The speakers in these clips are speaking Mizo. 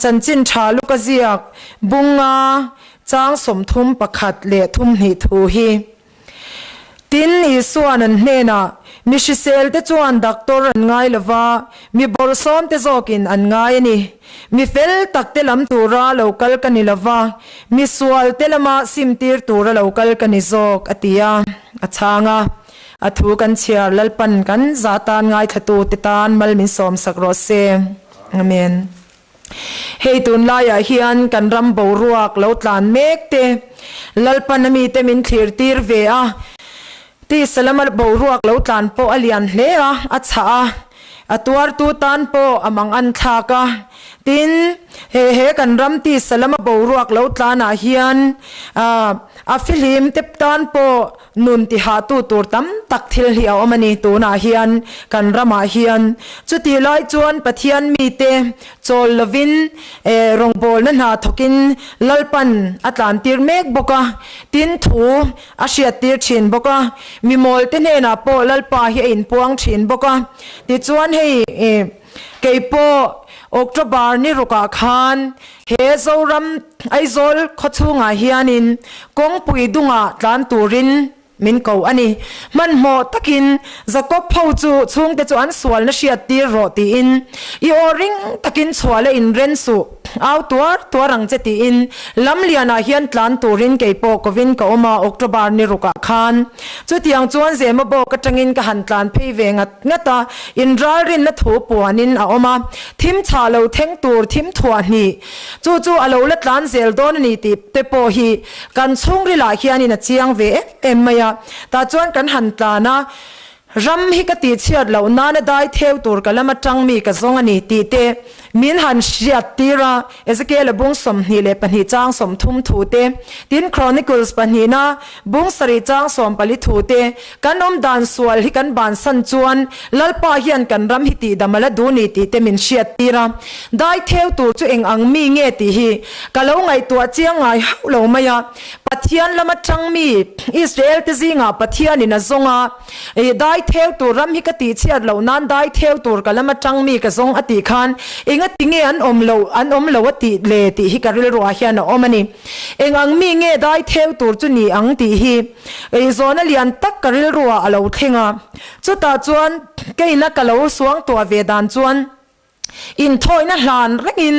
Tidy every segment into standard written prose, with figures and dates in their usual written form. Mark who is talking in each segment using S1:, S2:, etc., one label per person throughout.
S1: Chanchin Tha Luka ziak bunga chang 31 leh 32 thu hi. Tin, Isua'n an hnenah, Mi hrisel te chuan doctor an ngai lo va, mi bawrhsawm te zawkin an ngai a ni. Mi fel tak te lam tura lo kal ka ni lo va, mi sual te lama simtir tura lo kal ka ni zawk, a ti a, a chhang a. A thu kan chhiar Lalpan kan zah tan ngaithlatu te tan mal min sawmsak rawh se. Amen. Hei tunlaiah hian kan ram boruak lo tlan mek te Lalpan a mite min thlir tir ve a, tisa lama boruak lo tlan pawh a lian hle a, a chhah a, a tuartu tan pawh a mang an thlak a. Tin, he he kan ram tisa lama boruak lo tlanah hian a fihlim te tan pawh Nun tihahtu tur tam tak thil hi a awm a ni tunah hian kan ramah hian. Chutih lai chuan Pathian mite chawl lovin rawngbawlna hna thawkin Lalpan a tlantir mek bawk a, tin thu a hriattir thin bawk a, mimawlte hnenah pawh Lalpa hi a inpuang thin bawk a. Tichuan hei kei pawh October ni rukah khan he Zoram Aizawl khawchhungah hianin kawngpui dungah tlan turin min ko a ni. Hmanhmawh takin Jakob ho chu chhungte chu an sualna hriat tir rawh tiin i aw ring takin chhuah la inren suh, au tuar tuar ang che tiin Lamlianah hian tlan turin kei pawh kovin ka awm a October ni rukah khan. Chutiang chuan Zemabawk atangin ka han tlan phei ve ngat ngat a, inralrinna thu puanin a awm a, thim chhah lo thleng tur thim thuah hnih Chu chu a lo la tlan zel dawn a ni tih te pawh hi kan chhungrilah hianin a chiang ve em em mai a. Tah chuan kan han tlan a, ram hi ka tihchhiat loh nana dai theu tur ka lam atang mi ka zawng a ni tih te min han hriat tir a, Ezekiel-a bung 22 chang 30 thu te, tin Chronicles pahnihna bung sarih chang 14 thu te, Kan awm dan sual hi kan bansan chuan Lalpa hian kan ram hi tihdam a la duh ni tih te min hriat tir a. Dai theu tur chu eng ang mi nge tih hi ka lo ngaihtuah chiang ngai hauh lo mai a. Pathian lama tang mi Israel te zingah Pathianin a zawng a, ih dai theu tur ram hi ka tihchhiat loh nan dai theu tur ka lama tang mi ka zawng a tih khan engati nge an awm loh an awm lo a tih le tih hi ka rilruah hian a awm a ni. Eng ang mi nge dai theu tur chu ni ang tih hi. Eizawn a lian tak ka rilru ah a lo thleng a, chutah chuan keina ka lo suang tuah ve dan chuan inthawihna hlan rengin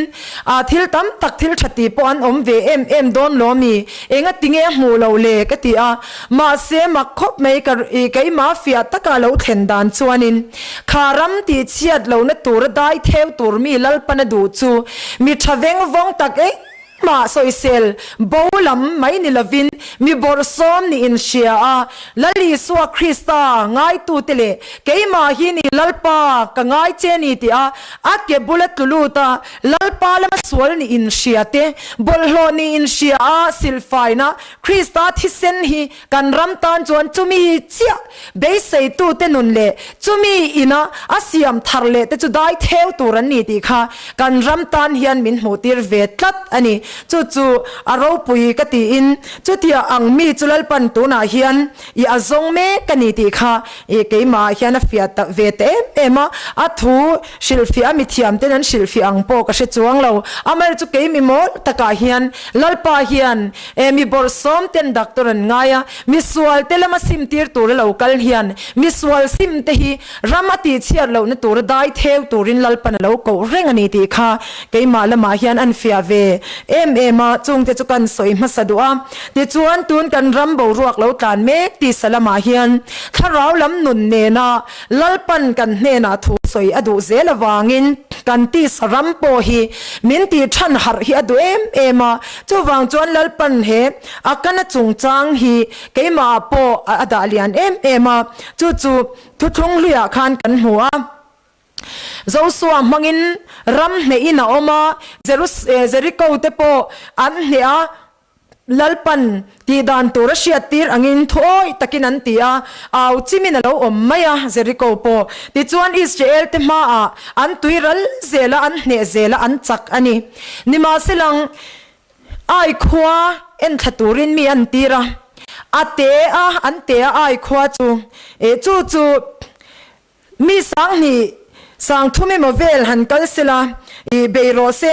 S1: ah thil tam tak thil tha tih pawh an awm ve em em dawn lo ami, enga tinge a hmuh loh le ka ti a, mahse mak khawp mai ka keimah fiah taka a lo thlen dan chuanin kha ram tih chhiat lohna tura dai theu tur mi Lalpana duh chu mi tha veng vawng tak eng Mah sawisel bo lam mai ni lovin mi bawrhsawm nih in hria a, Lal Isua Krista ngaitute leh keimah hi ni Lalpa ka ngai che ni tih a a ke bula tlu lut a, Lalpa lama sual nih in hria te, bawlhhlawh nih in hria a silfaina Krista thisen hi Kan ram tan chuan chumi chiah beiseitute nun leh chumi ina a siam thar leh te chu dai theu tur an ni tih kha kan ram tan hian min hmuhtir ve tlat a ni. Chu chu a ropui ka tiin chutia ang mi chu Lalpan tunah hian i a zawng mek a ni tih kha i keimahah hian a fiah ta ve ta em em a, a thu hrilhfiah a mithiam ten an hrilhfiah ang pawh ka hre chuang lo. Amaherawhchu chu keimi mawl takah hian Lalpa hian E mi bawrhsawm ten doctor an ngai a, mi sual te lama sim tir tura lo kal hian mi sual sim te hi ram a tihchhiat lohna tura dai theu turin Lalpan a lo koh reng a ni tih kha keimah lamah hian an fiah ve em em a, chungte chu kan sawi hmasa duh a. Tichuan tun kan ram boruak lo tlan mek tisa lamah hian thlarau lam nun nena Lalpan kan hnenah thu sawi a duh zel avangin kan tisa ram pawh hi min tih than harh hi a duh em em a, chuvang chuan Lalpan he a kana chungchang hi keimahah pawh a dah lian em em a, chu chu thuthlung hluiah khan kan hmu a. Josua hmangin ram hnehin a awm a, Jeriko te pawh an hneh a, Lalpan tih dan tur a hriat tir angin thuawi takin an ti a, au chimin a lo awm mai a, Jeriko pawh. Tichuan Israel te hmaah an tui ral zel a, an hneh zel a, an chak a ni. Nimahselang, Ai khua enthla turin mi an tir a, a te a, an te a Ai khua chu, eh chu chu Mi 2000, 3000 emaw vel han kal sela, i bei rawh se.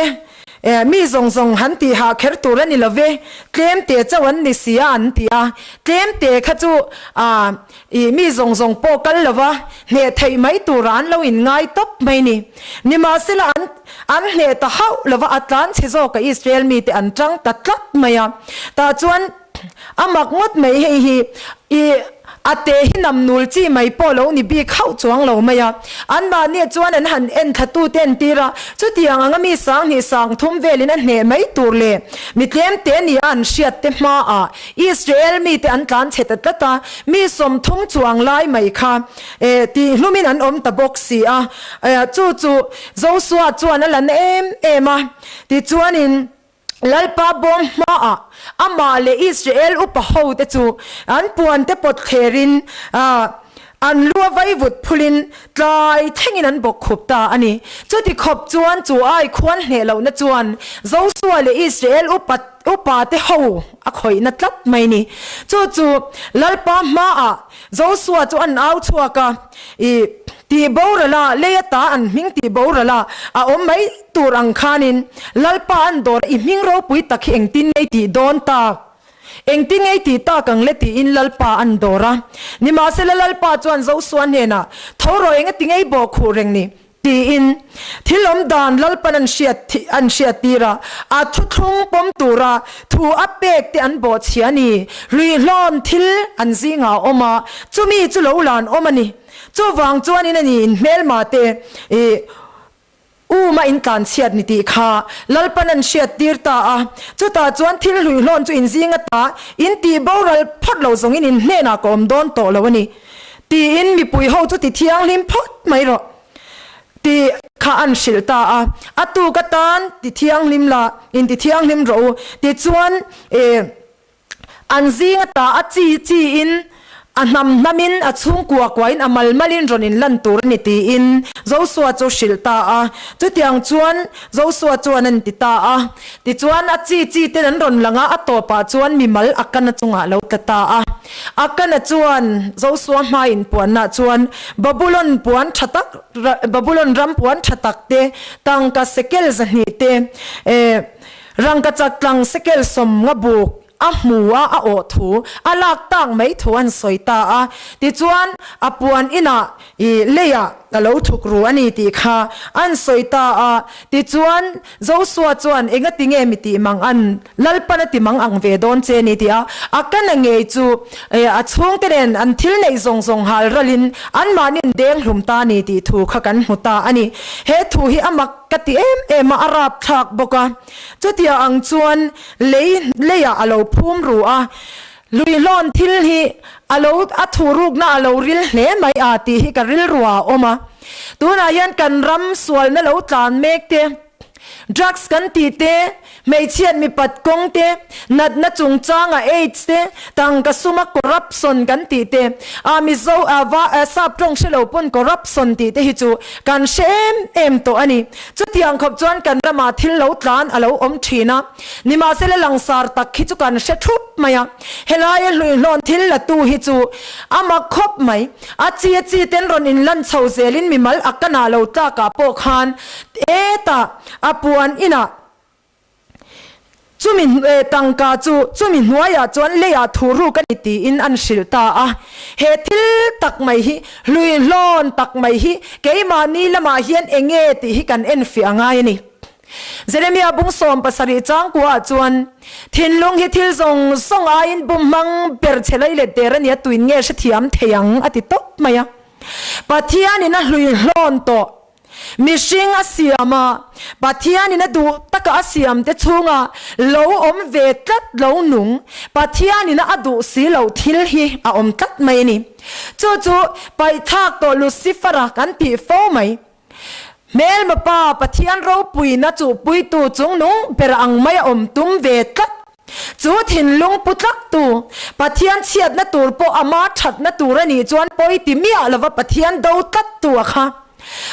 S1: Eh, mi zawng zawng han tih hah kher tur a ni lo ve, tlem te chauh an ni si a an ti a. Tlem te kha chu ah ih mi zawng zawng pawh kal lo va, hneh theih mai turah an lo inngai tawp mai ni. Nimahsela an an hneh ta hauh lo va, a tlan chhe zawk a Israel mite an tang ta tlat mai a. Tah chuan A mak ngawt mai hei hi i a te hi nam nul chi mai pawh lo ni bik hauh chuang lo mai a. Anmahni chuan an han en thla tu te an tir a, chutiang anga mi 2000 3000 velin a hneh mai tur leh mi tlem te nia an hriat te hmaah Israel mite an tlan chhe ta tlat a, mi 30 chuang lai mai kha eh tihhlumin an awm ta bawk si a. Chu chu Joshua chuan a la na em em a, tichuanin. Lalpa bawm hmaah amah leh Israel upa hote chu an puante pawt thlerin an lu a vaivut phulin tlai thlengin an bawk khup ta a ni. Chuti khawp chuan chu ai khuan hneh lohna chuan Josua leh Israel upa upate ho a khawihna tlat mai ni. Chu chu Lalpa hmaah Josua chu an au chhuak a, I tih boral a, lei ata an hming tih boral a, a awm mai tur ang khanin Lalpa an dawr a, i hming ropui tak hi engtin ngei tih dawn tak? Engtin ngei tih tak ang le tiin Lalpa an dawr a. Nimahsela Lalpa chuan Josua hnenah, Tho rawh engati ngei bawh khuh reng ni? Tiin thil awm dan Lalpan an hriat an hriattir a, a thuthlung pawm tura thu a pek te an bawhchhia a ni. Hluihlawn thil an zingah a awm a, chumi chu lo lan awm a ni. Chuvang chuanin a ni in hmelma te ih um a intlanchhiat ni tih kha Lalpan an hriattir ta a. Chutah chuan thil hluihlawn chu in zinga ta in tih boral phawt lo zawngin in hnenah ka awm dawn tawh lo a ni. Tiin mipui ho chu ti thianghlim phawt mai rawh tih kha an hrilh ta a. A tuk atan ti thianghlim la, in ti thianghlim rawh u. Tichuan eh an zing ata a chi chi in, a hnam hnam in, a chhungkua kua in, a mal mal in rawn in lan tur a ni tiin Josua chu hrilh ta a. Chutiang chuan Josua chuan an ti ta a. Tichuan a chi chi ten an rawn lang a, a tawpah chuan mimal Akana chungah lo tla ta a. Akana chuan Josua hmaiin puanna chuan Babulon puan tha tak, Babulon ram puan tha tak te, tangka sekel 200 te, eh, rangkachak tlang sekel 50 buk a hmu a, a awh thu, a lak tak mai thu an sawi ta a. Tichuan a puan inah i leiah a lo thuk ru a ni tih kha an sawi ta a. Tichuan Josua chuan engati nge mi tih mang an Lalpan a ti mang ang ve dawn che ni tih a, a kana ngei chu a chhungte nen an thil neih zawng zawng hal ralin anmahni an deng hlum ta ni tih thu kha kan hmu ta a ni. He thu hi a mak ka ti em em a, a rapthlak bawk a. Chutia ang chuan lei leiah a lo phum ru a, luihlawn thil hi a lo a thuhrukna a lo ril hle mai a tih hi ka rilruah a awm a. Tunah hian kan ram sualna lo tlan mek te, Drugs kan tih te, hmeichhiat mipat kawng te, natna chungchanga aids te, tangka suma corruption kan tih te, a Mizo a va a sap tawng hre lo pawn corruption tih te hi chu kan hre em em tawh a ni. Chutiang khawp chuan kan ramah thil lo tlan a lo awm thin a, nimahsela langsar tak hi chu kan hre thup mai a, helaia hluihlawn thil la tu hi chu a mak khawp mai. A chi a chi ten rawn inlan chho zelin mimal a kanah lo tlakah pawh khan Hetah a puan inah chumi tangka chu chumi hnuaiah chuan leiah thuhruk a ni tiin an hrilh ta a. He thil tak mai hi, hluihlawn tak mai hi keimahni lamah hian eng nge tih hi kan enfiah a ngai a ni. Jeremia bung 17 changkuaah chuan, Thinlung hi thil zawng zawng aiin bum hmang ber che lei let der a nia tuin nge hrethiam thei ang a ti tawp mai a. Pathianin a hluihlawn tawh. Mihring a siam a, Pathianin a duh taka a siamte chhunga lo awm ve tlat lo nung, Pathianin a duh si loh thil hi a awm tlat mai a ni. Chu chu paihthlak tawh Lucifer-a kan tih fo mai. Hmelma pa Pathian ropuina chuhpuitu chungnung ber ang mai a awm tum ve tlat. Chu thinlung pu tlaktu, Pathian chhiatna tur pawh ama thatna tur a nih chuan pawi ti miah lova Pathian do tlattu a kha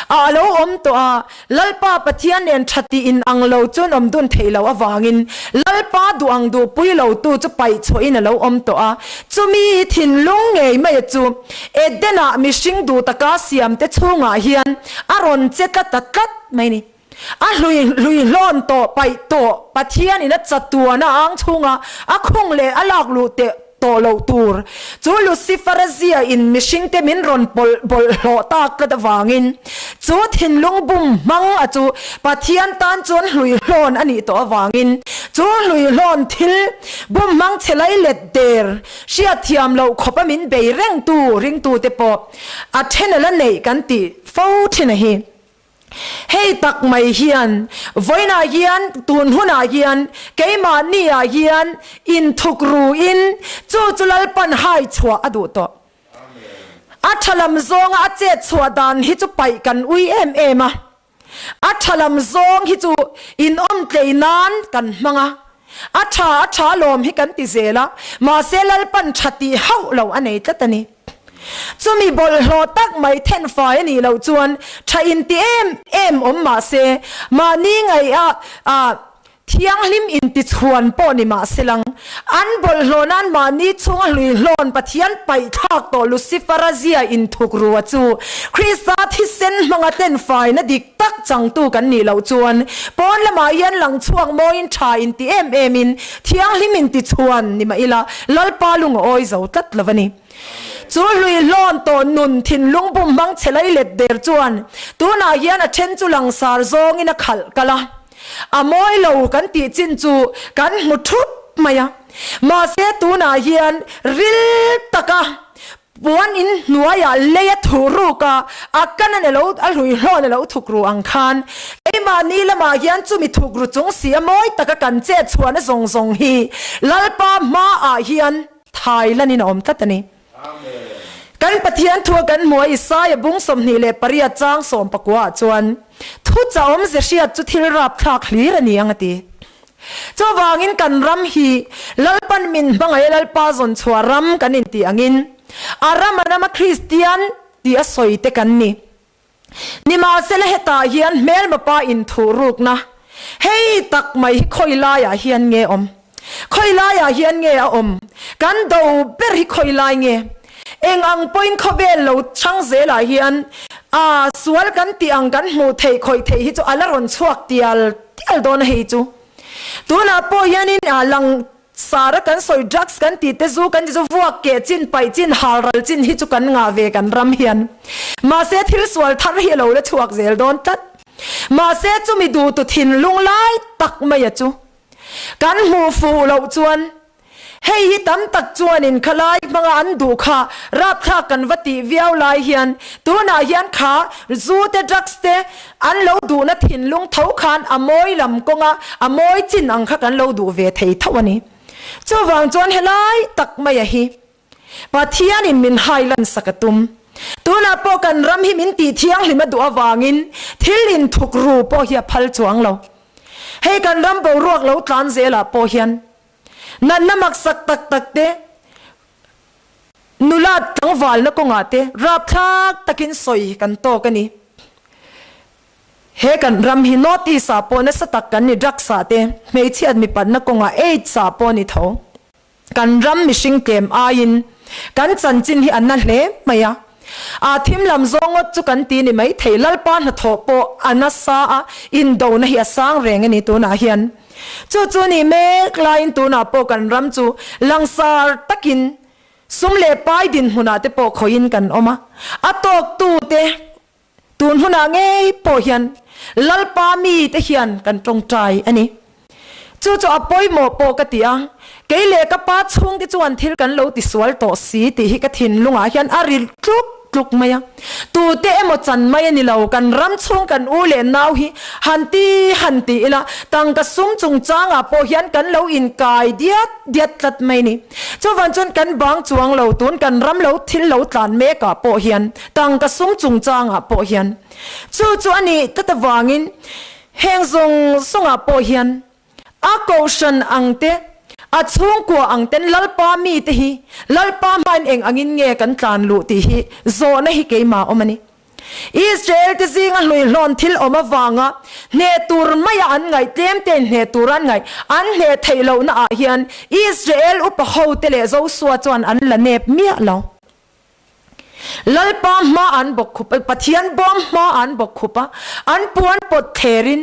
S1: a lo awm tawh a, Lalpa Pathian nen tha tih in ang lo chuan awm dun theih loh avangin Lalpa duh ang duhpui lotu chu paih chhuahin a lo awm tawh a. Chumi thinlung ngei maia chu Eden-ah mihring duh taka siamte chhungah hian a rawn che tlat ta tlat mai a ni. A hlui hlui hlawn tawh paih tawh Pathianin a chatuan a ang chhunga a khung leh a lak luh teh tawh loh tur chu Lucifer-a zia in mihringte min rawn pawlh bawlhhlawh tak tlat avangin chu thinlung bum hmang a chu Pathian tan chuan hlui hlawn a nih tawh avangin chu hlui hlawn thil bum hmang chhe lai let der hriatthiam loh khawpa min bei rengtu ringtute pawh a then a la neih kan tih fo thin a hi. Hei tak mai hian vawiinah hian tun hunah hian keimahniah hian inthuk ruin chu chu Lalpan hai chhuah a duh tawh. A tha lam zawnga a chet chhuah dan hi chu paih kan ui em em a. A tha lam zawng hi chu inawm tlei nan kan hmang a. A tha a tha lawm hi kan ti zel a, mahse Lalpan tha tih hauh lo a nei tlat a ni. Chumi bawlhhlawh tak mai thenfai a nih loh chuan tha inti em em awm mahse mahni ngaih a thianghlim intichhuan pawh ni mahse lang an bawlhhlawh nan mahni chhunga hluihlawn Pathian paihthlak tawh Lucifer-a zia inthuk rua chu Krista thisen hmanga tlenfaina dik tak changtu kan nih loh chuan pawn lamah hian lang chhuak mawiin tha inti em emin thianghlim intichhuan ni mah ila Lalpa lung a awi zo tlat lo a ni. Chu hluihlawn tawh nun thinlung bum hmang chhe lai let der chuan tunah hian a then chu langsar zawngin a khalh kal a, a mawi lo kan tih chin chu kan hmu thup mai a. Mahse tunah hian ril taka puan in hnuaiah lei a thuh ruk a, a kan a lo a hluihlawn a lo thuk ru ang khan keimahni lamah hian chumi thuk ru chung si a mawi taka kan chet chhuahna zawng zawng hi Lalpa hmaah hian Thailand in a awm tlat a ni. Kan Pathian thua kan hmuh a Isaia bung 28 chang 19 ah chuan, Thu cha awmze hriat chu thil rapthlak hlir a ni ang a ti. Chuvangin kan ram hi Lalpan min hmangaih a Lalpa zawn chhuah ram kan intih angin a ram a rama Kristian tih a sawi te kan ni. Nimahsela hetah hian hmelma pa inthuh rukna hei tak mai hi khawi laiah hian nge awm? Khawi laiah hian nge a awm? Kan do ber hi khawi lai nge? Eng ang pawhin khawvel lo chhang zelah hian a sual kan tih ang kan hmuh theih khawih theih hi chu a la rawn chhuak tial tial dawn a hei chu. Tunah pawh hianin a lang Sara kan sawi drugs kan tih te zu kan ti chu vuak keh chin paih chin hal ral chin hi chu kan ngah ve kan ram hian. Mahse thil sual thar hi a lo la chhuak zel dawn tlat. Mahse chumi duh tu thinlung lai tak mai a chu kan hmuh fuh loh chuan hei hi tam tak chuanin khalai hmanga an duh kha rapthlak kan va tih viau lai hian tunah hian kha zu te drugs te An lo duhna thinlung tho khan a mawi lam kawnga a mawi chin ang kha kan lo duh ve thei tho a ni. Chuvang chuan helai tak maia hi Pathianin min hai lansak a tum. Tunah pawh kan ram hi min tih thianghlim a duh avangin thil inthuk ru pawh hi a phal chuang lo. Hei kan ram boruak lo tlan zelah pawh hian natna maksak tak tak te, Nula tlangvalna kawngah te rapthlak takin sawi kan tawk a ni. He kan ram hi North East ah pawh nasa tak kan ni drugs ah te, hmeichhiat mipatna kawngah AIDS ah pawh ni tho. Kan ram mihring tlem aiin kan chanchin hi a na hle mai a. Aa thim lam zawng ngawt chu kan ti ni mai thei. Lalpa hnathawh pawh a nasa a, indona hi a sang reng a ni tunah hian. Chu chu ni mek laiin tunah pawh kan ram chu langsar takin sum leh pai dinhmunah te pawh khawihin kan awm a. A tawktute tun hunah ngei pawh hian Lalpa mite hian kan tawngtai a ni. Chu chu a pawimawh pawh ka ti a, kei leh ka pa chhungte chuan thil kan lo tisual tawh si tih hi ka thinlungah hian a ri tluk tluk mai a. Tute emaw chan mai a ni lo, kan ram chhung kan u leh nau hi han ti han ti ila, tangka sum chungchangah pawh hian kan lo inkai diat diat tlat mai ni. Chuvang chuan kan bang chuang lo tun kan ram lo thil lo tlan mekah pawh hian tangka sum chungchangah pawh hian chu chu a nih tlat avangin Heng zawng zawngah pawh hian a kohhran ang te, a chhungkua ang ten Lalpa mite hi Lalpa hmain eng angin nge kan tlan luh tih hi zawhna hi keimah awm a ni. Israel te zinga hluihlawn thil awm avanga hneh tur maia an ngaih, tlem tein hneh tur an ngaih, an hneh theih lohna ah hian Israel upa hote leh Josua chuan an la nep miah lo. Lalpa hma an bawkkhup a, Pathian bawm hma an bawkkhup a, an puan pawt thlerin,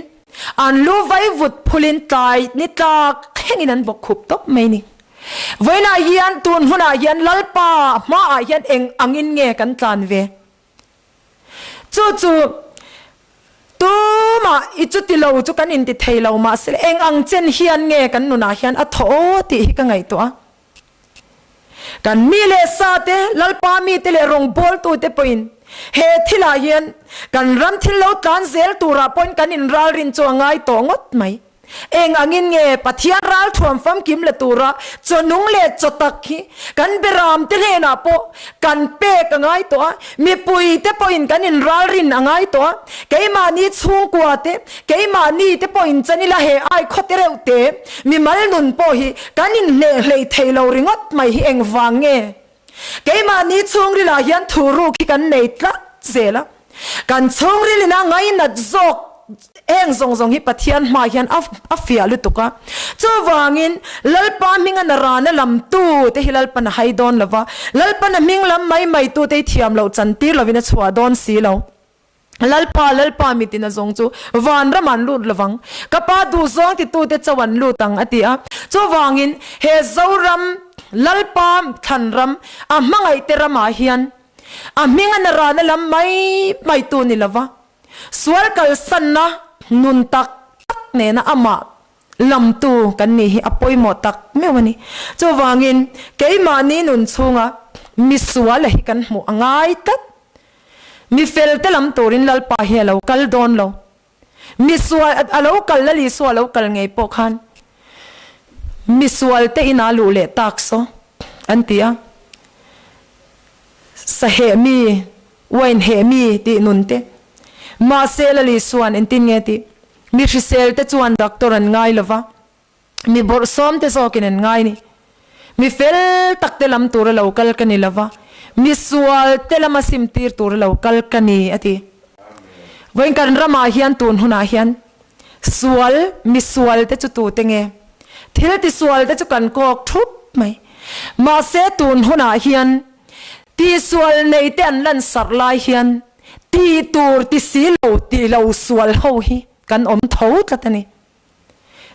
S1: an lu vaivut phulin tlai ni tlak thlengin an bawkkhup tawp mai ni. Vawiinah hian tun hunah hian Lalpa hmaah hian eng angin nge kan tlan ve? Chu chu tumah i chuti lo chu kan inti thei lo mahse eng ang chen hian nge kan nunah hian a thaw aw tih hi ka ngaihtuah a. Kan mi leh sa te, Lalpa mite leh rawngbawltute pawhin he thilah hian kan ram thil lo tlan zel turah pawhin kan inralrin chu a ngai tawh ngawt mai. Eng angin nge Pathian ralthuam famkim la tura chaw nung leh chaw tak hi kan beram te hnenah pawh kan pek a ngai tawh a, mipui te pawhin kan inralrin a ngai tawh a, keimahni chhungkua te, keimahni te pawhin chan ila he ai khaw te reuh te, Mimal nun pawh hi kan inhneh hleih thei lo ringawt mai hi engvang nge? Keimahni chhungrilah hian thuruk hi kan nei tlat zel a, kan chhungrilin a ngainat zawk heng zawng zawng hi Pathian hmaah hian a fiah lutuk a. Chuvangin Lalpa hminga na rana lamtu te hi Lalpan a hai dawn lo va, Lalpan a hming lam mai mai tute hi thiam loh chantir lovin a chhuah dawn si lo. Lalpa, Lalpa mitin a zawng chu vanram an lut lovang, ka pa duhzawng titute chauh an lut ang, a ti a. Chuvangin he Zoram, Lalpa thlan ram, a hmangaihte ramah hian a hming a na rana lam mai mai tu ni lova, sual kalsanna nun tak tak nena amah lamtu kan nih hi a pawimawh tak meuh a ni. Chuvangin keimahni nun chhunga misuala hi kan hmuh a ngai tlat. Mi fel te lam turin Lalpa hi a lo kal dawn lo. Mi sual a lo kal Lal Isua a lo kal ngei pawh khan mi sual te inah luh leh tak saw an ti a. Sa heh mi, wine heh mi tih nun te. Mahse Lal Isua'n engtin nge tih? Mi hrisel te chuan doctor an ngai lo va. Mi bawrhsawm te zawkin an ngai ni. Mi fel tak te lam tura lo kal ka ni lova, mi sual te lama sim tir tura lo kal ka ni, a ti. Vawiin kan ramah hian tun hunah hian sual, mi sual te chu tute nge? Thil tisual te chu kan kawk thup mai. Mahse tun hunah hian tisual nei te an lansarh lai hian tih tur ti si lo ti lo sual ho hi kan awm tho tlat a ni.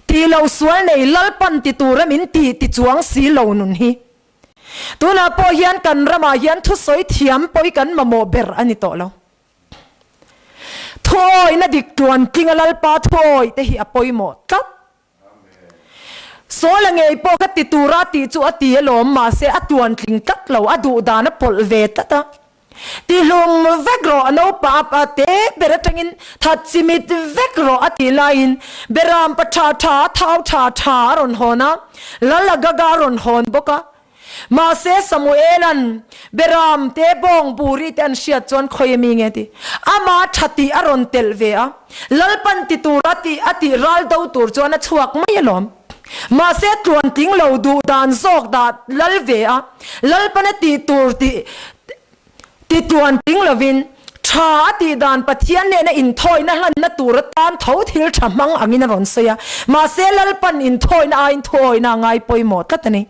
S1: Tih loh sual nei Lalpan ti tura min tih ti chuang si lo nun hi. Tunah pawh hian kan ramah hian thusawi thiam pawh hi kan mamawh ber a ni tawh lo. Thuawihna dik tluantlinga Lalpa thuawih te hi a pawimawh tlat. Sawla ngei pawh kha ti tura tih chu a ti alawm mahse a tluantling tlat lo, a duhdan a pawlh ve tlat a. Tihlum vek rawh a naupang a te ber atangin that chimit vek rawh a tih laiin Beram pa tha tha a thau tha tha a rawn hawn a, Lal Agaga a rawn hawn bawk a. Mahse Samuela'n Beram te bawng buri te an hriat chuan khawi ami nge ti? Ama tha tih a rawn telh ve a, Lalpan ti tura tih a tih ral do tur chuan a chhuak mai alawm. Mahse tluantling lo duh dan zawk dah lal ve a, Lalpana tih tur tih ti tluantling lovin, tha a tih dan Pathian nena inthawina hlanna tur atan tho thil tha hmang angin a rawn sawi a. Mahse Lalpan inthawina aiin thuawina a ngai pawimawh tlat a ni.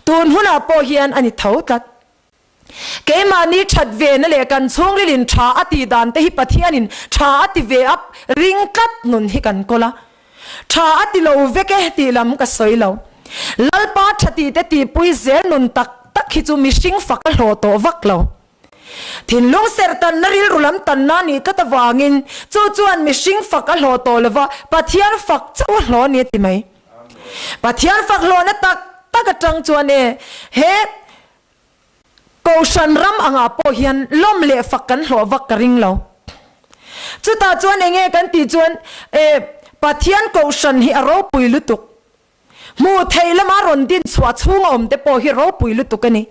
S1: Tun hunah pawh hian a ni tho tlat. Keimahni that vena leh kan chhungrilin tha a tih dan te hi Pathianin tha a ti ve a ring tlat nun hi kan kawl a. Tha a ti lo vek e tih lam ka sawi lo. Lalpa tha tih te tihpui zel nun tak tak hi chu mihring fak a hlawh tawh vak lo. Thinlung serh tanna rilru lam tanna a nih tlat avangin chu chuan mihring fak a hlawh tawh lova Pathian fak chauh a hlawh a ni a ti mai. Pathian fak hlawhna tak tak atang chuan e he Kohhran ram angah pawh hian lawm leh fak kan hlawh vak ka ring lo. Chutah chuan enge kan tih chuan e Pathian kohhran hi a ropui lutuk. Hmuh theih lama rawn din chhuah chhunga awm te pawh hi ropui lutuk a ni.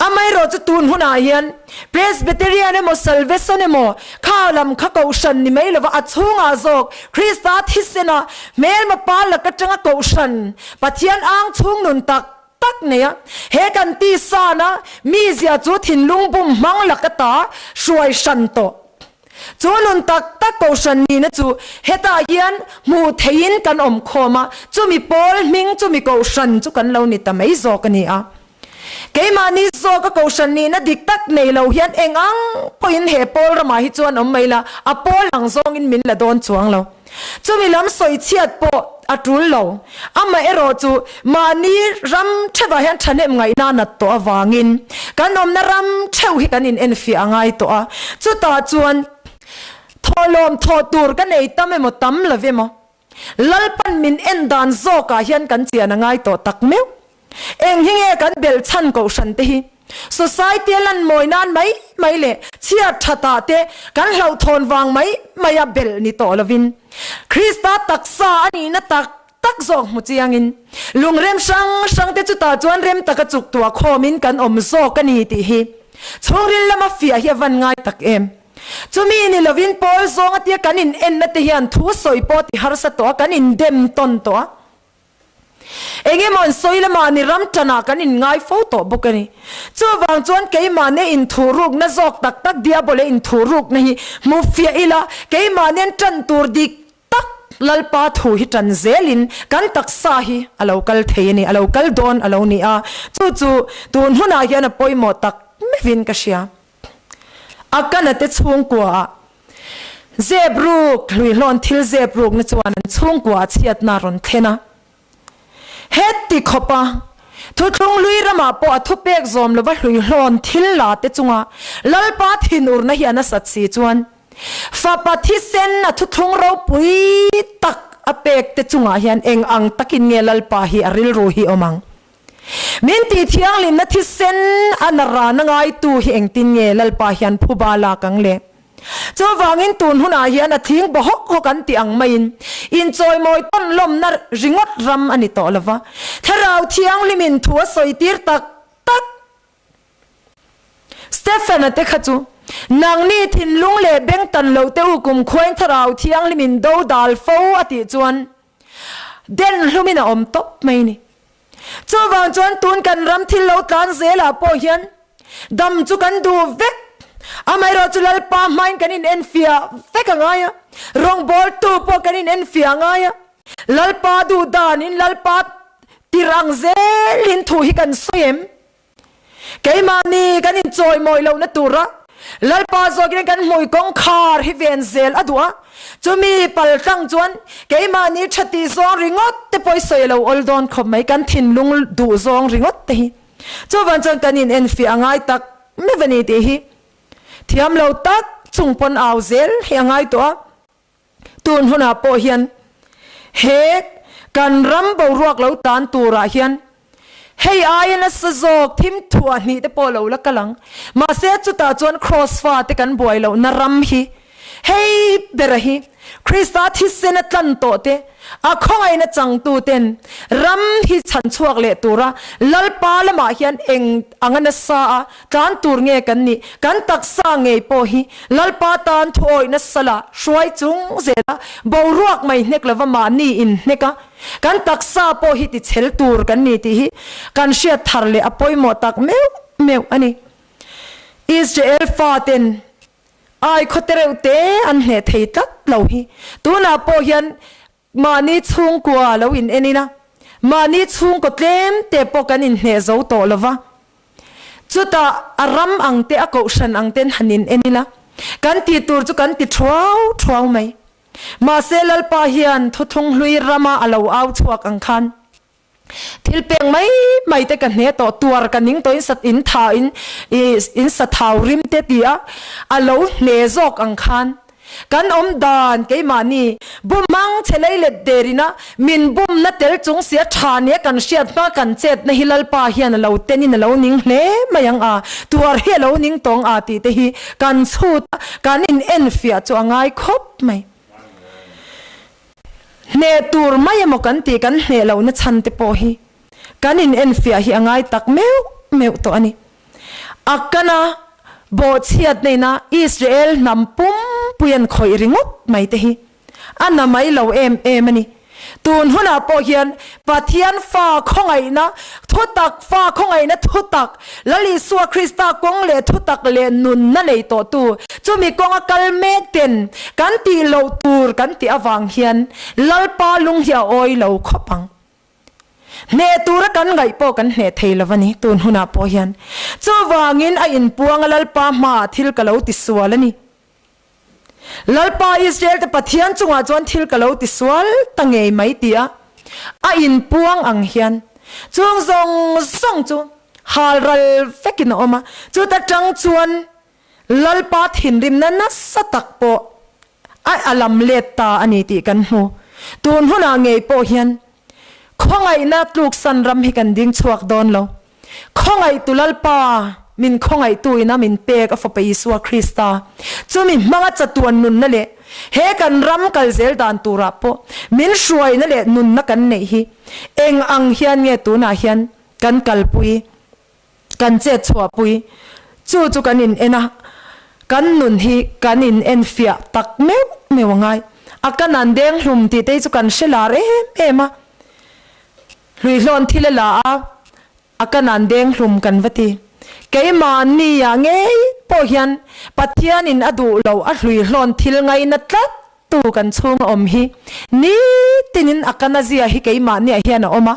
S1: Amaherawh chu tun hunah hian Presbyterian emaw Salvation emaw kha lam kha kohhran ni mai lova a chhungah zawk Krista thisena hmelma pa lak atanga kohhran Pathian ang chhung nun tak tak nei a, he kan tisana mizia chu thinlung bum hmang lak ata hruai hran tawh. Chu nun tak tak kohhran nihna chu hetah hian hmuh theihin kan awm khawm a, chumi pawl hming chumi kohhran chu kan lo ni ta mai zawk a ni a. Keimahni zawka kohhran nihna dik tak nei lo hian eng ang pawhin he pawl ramah hi chuan awm mai la, a pawl ang zawngin min la dawn chuang lo. Chumi lam sawi chhiat pawh a tul lo. Amaherawh chu mahni ram theuhah hian thahnem ngaihna nat tawh avangin kan awmna ram theuh hi kan inenfiah a ngai tawh a. Chutah chuan thawhlawm thawh tur ka nei tam emaw tam lo emaw Lalpan min en dan zawkah hian kan chian a ngai tawh tak meuh. Eng hi nge kan belh chhan kohhran te hi? Society a lan mawi nan mai mai leh chhiat that ah te kan hlauhthawn vang mai mai a belh ni tawh lovin Krista taksa a nihna tak tak zawk hmu chiangin lungrem hrang hrang te chutah chuan rem taka chuk tuah khawmin kan awm zawk a ni tih hi chhungril lama fiah hi a van ngai tak em. Chumi ni lovin pawl zawng atia kan in enna te hian thu sawi pawh ti harsa tawh a, kan in dem tawn tawh a. Engemaw an sawi lamah ni ram tanah kan in ngai fo tawh bawk a ni. Chuvang chuan keimahnia inthuhrukna zawk tak tak Diabole inthuhrukna hi hmu fiah ila, keimahnian tan tur dik tak Lalpa thu hi tan zelin kan taksa hi a lo kal thei a ni, a lo kal dawn a lo ni a. Chu chu tun hunah hian a pawimawh tak meuhin ka hria. Akana te chhungkuaah zep ruk hluihlawn thil zep rukna chuan an chhungkuaah chhiatna a rawn thlen a. Heti khawpa thuthlung hlui ramah pawh a thupek zawm lova hluihlawn thil la te chunga Lalpa thinurna hi a nasat si chuan fapa thisen a thuthlung ropui tak a pek te chungah hian eng ang takin nge Lalpa hi a rilru hi awm ang? Min tih thianghlimna thisen a na rana ngaitu hi engtin nge Lalpa hian phuba lak ang le? Chuvangin tun hunah hian a thing baw hawk hawk an tih ang maiin inchawimawi tawn lawmna ringawt ram a ni tawh lo va, Thlarau Thianghlimin thu a sawitir tak tak. Stephen-a te kha chu, Nangni thinlung leh beng tan lo te u kumkhuain Thlarau Thianghlimin do dal fo a tih chuan den hlumin a awm tawp mai ni. Chuvang chuan tun kan ram thil lo tlan zelah pawh hian dam chu kan duh vek. Amaherawh chu Lalpa hmain kan inenfiah vek a ngai a, rawngbawltu pawh kan inenfiah a ngai a. Lalpa duh danin Lalpa tirh ang zelin thu hi kan sawi em? Keimahni kan inchawimawi lohna tura Lalpa zawkin kan hmui kawngkhar hi ven zel a duh a, chumi paltlang chuan keimahni tha tih zawng ringawt te pawh i sawi a lo awl dawn khawp mai, kan thinlung duh zawng ringawt te hi. Chuvang chuan kan inenfiah a ngai tak meuh a ni tih hi thiam lo tak chung pawn au zel hi a ngai tawh a. Tun hunah pawh hian he kan ram boruak lo tan turah hian hei aia nasa zawk thim thuah hnih te pawh lo la kal ang. Mahse chutah chuan Kraws fate kan buai lohna ram hi hei bera hi Krista thisen a tlan tawh te, a khawngaihna changtu ten ram hi chhan chhuak leh tura Lalpa lamah hian eng anga nasa a Tlan tur nge kan nih? Kan taksa ngei pawh hi Lalpa tan thuawihna sala hruai chung zela boruak mai hnek lova mahni inhnek a, kan taksa pawh hi tichhel tur kan ni tih hi kan hriat thar leh a pawimawh tak meuh meuh a ni. Israel faten ai khaw tereuh te an hneh thei tlat lo hi tunah pawh hian Mahni chhungkua lo in en ila, mahni chhungkaw tlem te pawh kan inhneh zo tawh lo va. Chutah a ram ang te a kohhran ang ten han in en ila, kan tih tur chu kan ti thuau thuau mai. Mahse Lalpa hian thuthlung hlui rama a lo au chhuak ang khan Thil pek mai mai te ka hne tawh, tuar ka ning tawh in sat in tha in in sa thau rim te ti a, a lo hne zawk ang khan kan awm dan keimahni bum hmang che lei let der ina min bumna tel chung sia tha nia kan hriat hma kan chetna hi Lalpa hian a lo ten in a lo ning hle mai ang a, tuar hi a lo ning tawng a tih te hi kan chhut a, kan in enfiah chu a ngai khawp mai. Hneh tur mai emaw kan tih kan hneh lohna chhan te pawh hi kan in enfiah hi a ngai tak meuh meuh tawh a ni. Akana bawhchhiat neina Israel hnam pumpui an khawih ringawt mai te hi a na mai lo em em a ni. Tun hunah pawh hian Pathian fa khawngaihna thutak fa khawngaihna thutak Lal Isua Krista kawng leh thutak leh nunna nei tawhtu chumi kawnga kal mek ten kan tih loh tur kan tih avang hian Lalpa lung hi a awi lo khawp ang. Hneh tura kan ngaih pawh kan hneh thei lo a ni tun hunah pawh hian. Chuvangin a inpuanga Lalpa hmaah thil ka lo tisual a ni. Lalpa Israel-te Pathian chungah chuan thil ka lo tisual ta ngei mai tia a inpuang ang hian chung zawng zawng chu hal ral vekin a awm a. Chuta tang chuan Lalpa thinrimna nasa tak pawh a a lam let ta a ni tih kan hmu. Tun hunah ngei pawh hian khawngaihna tluksan ram hi kan ding chhuak dawn lo. Khawngaihtu Lalpa min khawngaihtu ina min pek a Fapa Isua Krista chumi hmanga chatuan nunna leh he kan ram kal zel dan turah pawh min hruaina leh nunna kan neih hi eng ang hian nge tunah hian kan kalpui Kan chet chhuahpui chu chu kan in en a, kan nun hi kan in en fiah tak meuh meuh a ngai. A kan an deng hlum tih te hi chu kan hre lar em em a, hluihlawn thil a la a, a kan an deng hlum kan va ti. Keimahni ah ngei pawh hian Pathianin a duh loh a hluihlawn thil ngaina tlat Tu kan chhung a awm hi nitinin a kana zia hi keimahniah hian a awm a,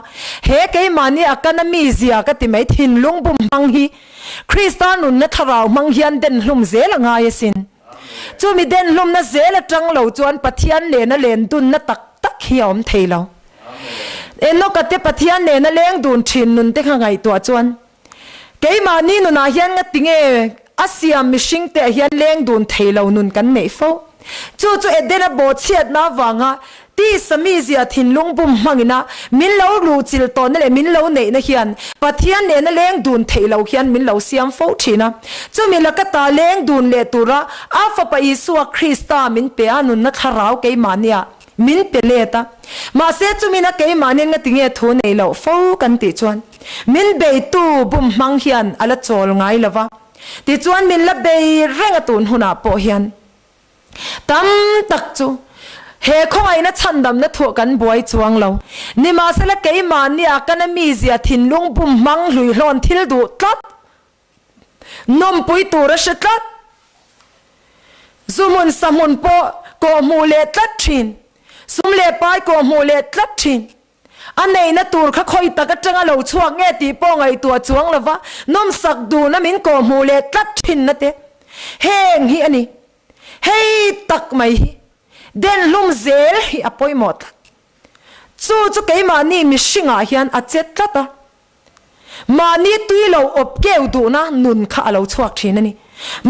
S1: he keimahni a kana mi zia ka ti mai thinlung bum hmang hi Krista nunna thlarau hmang hian den hlum zel a ngai asin. Chumi den hlumna zel atang lo chuan Pathian nena len dunna tak tak hi a awm thei lo. Enoka te Pathian nena leng dun thin nun te kha ngaihtuah chuan Keimahni nunah hian ngati nge a siam mihring te ah hian leng dun thei lo nun kan neih fo? Chu chu Edena bawhchhiatna avanga tisa mizia thinlung bum hmangina min lo luhchilh tawhna leh min lo neihna hian Pathian nena leng dun theih lo hian min lo siam fo thin a. Chumi laka ta leng dun leh tura a Fapa Isua Krista min pe a nunna thlarau keimahnia Min pe let a. Mahse chumina keimahni nga tinge thu nei loh fo kan tih chuan min beitu bum hmang hian a la chawl ngai lo va. Tichuan min la bei reng a tun hunah pawh hian tam tak chu he khawngaihna chhandamna thuah kan buai chuang lo. Nimahsela keimahnia kana mizia thinlung bum hmang hluihlawn thil duh tlat Nawmpui tur a hre tlat. Zu hmun sa hmun pawh kawh hmuh leh tlat thin. Sum leh pai kawh hmuh leh tlat thin. A neihna tur kha khawi tak atanga lo chhuak nge tih pawh ngaihtuah chuang lova nawmsak duhna min kawh hmuh leh tlat thinna te heng hi a ni. Hei tak mai hi denhlum zel hi a pawimawh tlat. Chu chu keimahni mihringah hian a che tlat a. Mahni tui lo awp keu duhna nun kha a lo chhuak thin a ni.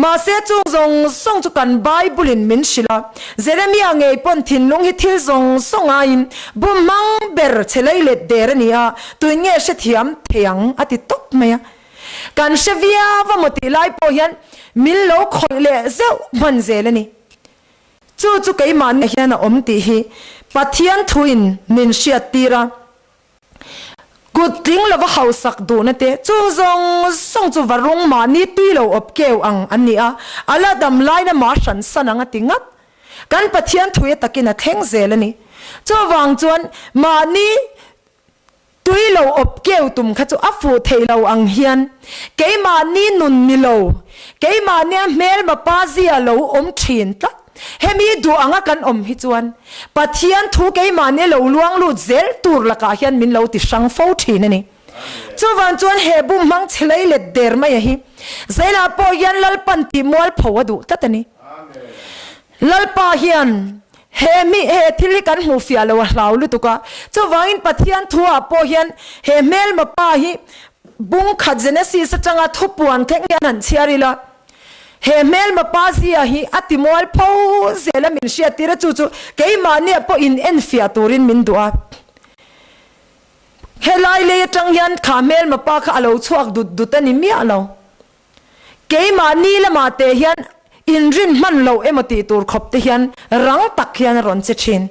S1: Mahse chung zawng zawng chu kan Bible in min hrilh a, Jeremia ngei pawn thinlung hi thil zawng zawng aiin bum hmang ber che lei let der a ni a, tuin nge hrethiam thei ang a ti tawp mai a. Kan hre viau a maw tih lai pawh hian min lo khawih leh zeuh hman zel a ni. Chu chu keimahni hian a awm tih hi Pathian thuin min hriattir a. Kut tling lova hausak duhna te chu zawng zawng chu varung mahni tui lo awp keu ang an ni a, a la dam laina mah hran san ang a ti ngat. Kan Pathian thui a takin a thleng zel a ni. Chuvang chuan mahni tui lo awp keu tum kha chu a fuh theih lo ang hian keimahni nun ni lo, keimahnia hmelma pa zia lo awm thin tlat. Hemi duh anga kan awm hi chuan Pathian thu keimahni lo luang lut zel tur lakah hian min lo ti hrang fo thin a ni. Chuvang chuan he bum hmang chhe lei let der mai a hi Zelah pawh hian Lalpan tih mualpho a duh tlat a ni. Lalpa hian he mi he thil hi kan hmuh fiah lo a hlau lutuk a, chuvangin Pathian thu ah pawh hian he hmelma pa hi bung khat Genesis atanga thupuan thleng hian han chhiar ila, He hmelma pa zia hi a ti mual pho zel a min hriat tir a, chu chu keimahniah pawh in enfiah turin min duh a. Helai lei atang hian kha hmelma pa kha a lo chhuak dut dut a ni miah lo. Keimahni lamah te hian inrin hman loh emaw tih tur khawp te hian rang tak hian a rawn che thin.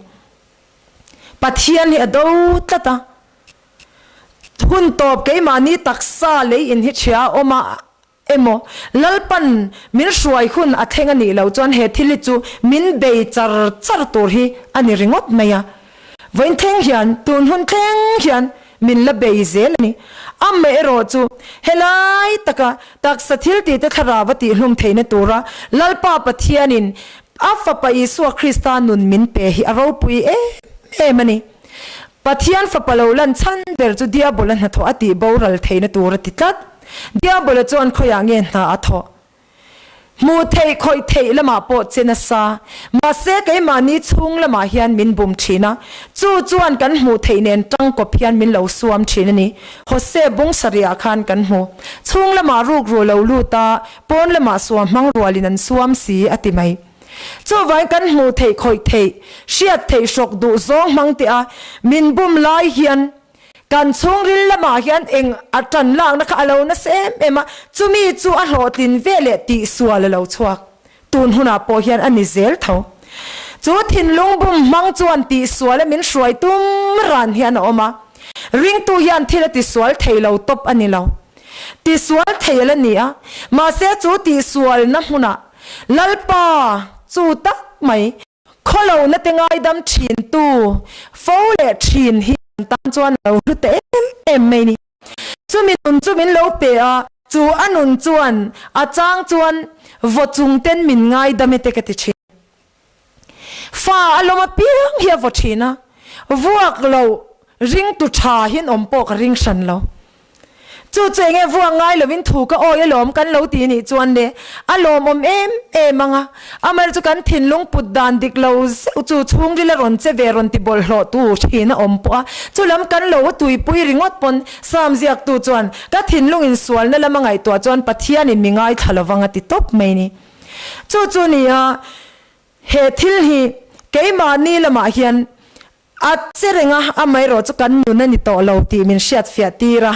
S1: Pathian hi a do tlat a, hun tawp keimahni taksa lei in hi ṭhia a awm a, Emaw, Lalpan min hruai hun a thleng a nih loh chuan he thil hi chu min bei char char tur hi a ni ringawt mai a. Vawiin thleng hian, tun hun thleng hian min la bei zel a ni. Amaherawh chu helai taka taksa thil tihte thlarau a tihhlum theihna tura Lalpa Pathianin a Fapa Isua Krista nun min pe hi a ropui em em a ni. Pathian Fapa lo lan chhan ber chu Diabola hnathawh a tih boral theihna tur a ti tlat. Diabola chuan khawiah nge hna a thawh? Hmuh theih khawih theih lamah pawh che nasa. Mahse keimahni chhung lamah hian min bum thin a, chu chuan kan hmuh theih nen tangkawp hian min lo suam thin a ni. Hose bung sarihah khan kan hmu. Chhung lamah rukru lo lut a, pawn lamah suam hmang rualin an suam si a ti mai. Chuvangin kan hmuh theih khawih theih, hriat theih hrawk duh zawng hmang teh a, min bum lai hian kan chhungril lamah hian eng a tan lakna kha a lo nasa em em a, chumi chu a hlawhtlin ve leh tihsual a lo chhuak. Tun hunah pawh hian a ni zel tho. Chu thinlung bum hmang chuan tihsual a min hruai tum ran hian a awm a, ringtu hian thil a tisual thei lo tawp a ni lo. Tisual thei a la ni a, mahse chu tihsualna hmunah Lalpa, chu tak mai, khawlohna te ngaidam thin tu fo leh thin hi kan tan chuan a lo hlu ta em em mai ni. Chumi nun chu min lo pe a, chu a nun chuan a chang chuan vaw chung ten min ngaidam e te ka ti thin. Fa a lawm apiang hi a vaw thin a, vuak lo ringtu tha hian awm pawh ka ring hran lo. Chu chu enge vuak ngai lovin thu ka awi alawm kan lo ti nih chuan le a lawmawm em em ang a, amaherawhchu chu kan thinlung put dan dik lo zeuh chu chhungril a rawn che ve rawn ti bawlhhlawh tu thin a awm pawh a, chulam kan lo tuipui ringawt pawn Sam ziaktu chuan ka thinlung insualna lama ngaihtuah chuan Pathianin mi ngaithla lovang a ti tawp mai ni. Chu chu nia, he thil hi keimahni lamah hian a che reng a, amaherawh chu kan nun a ni tawh lo tih min hriatfiah tir a,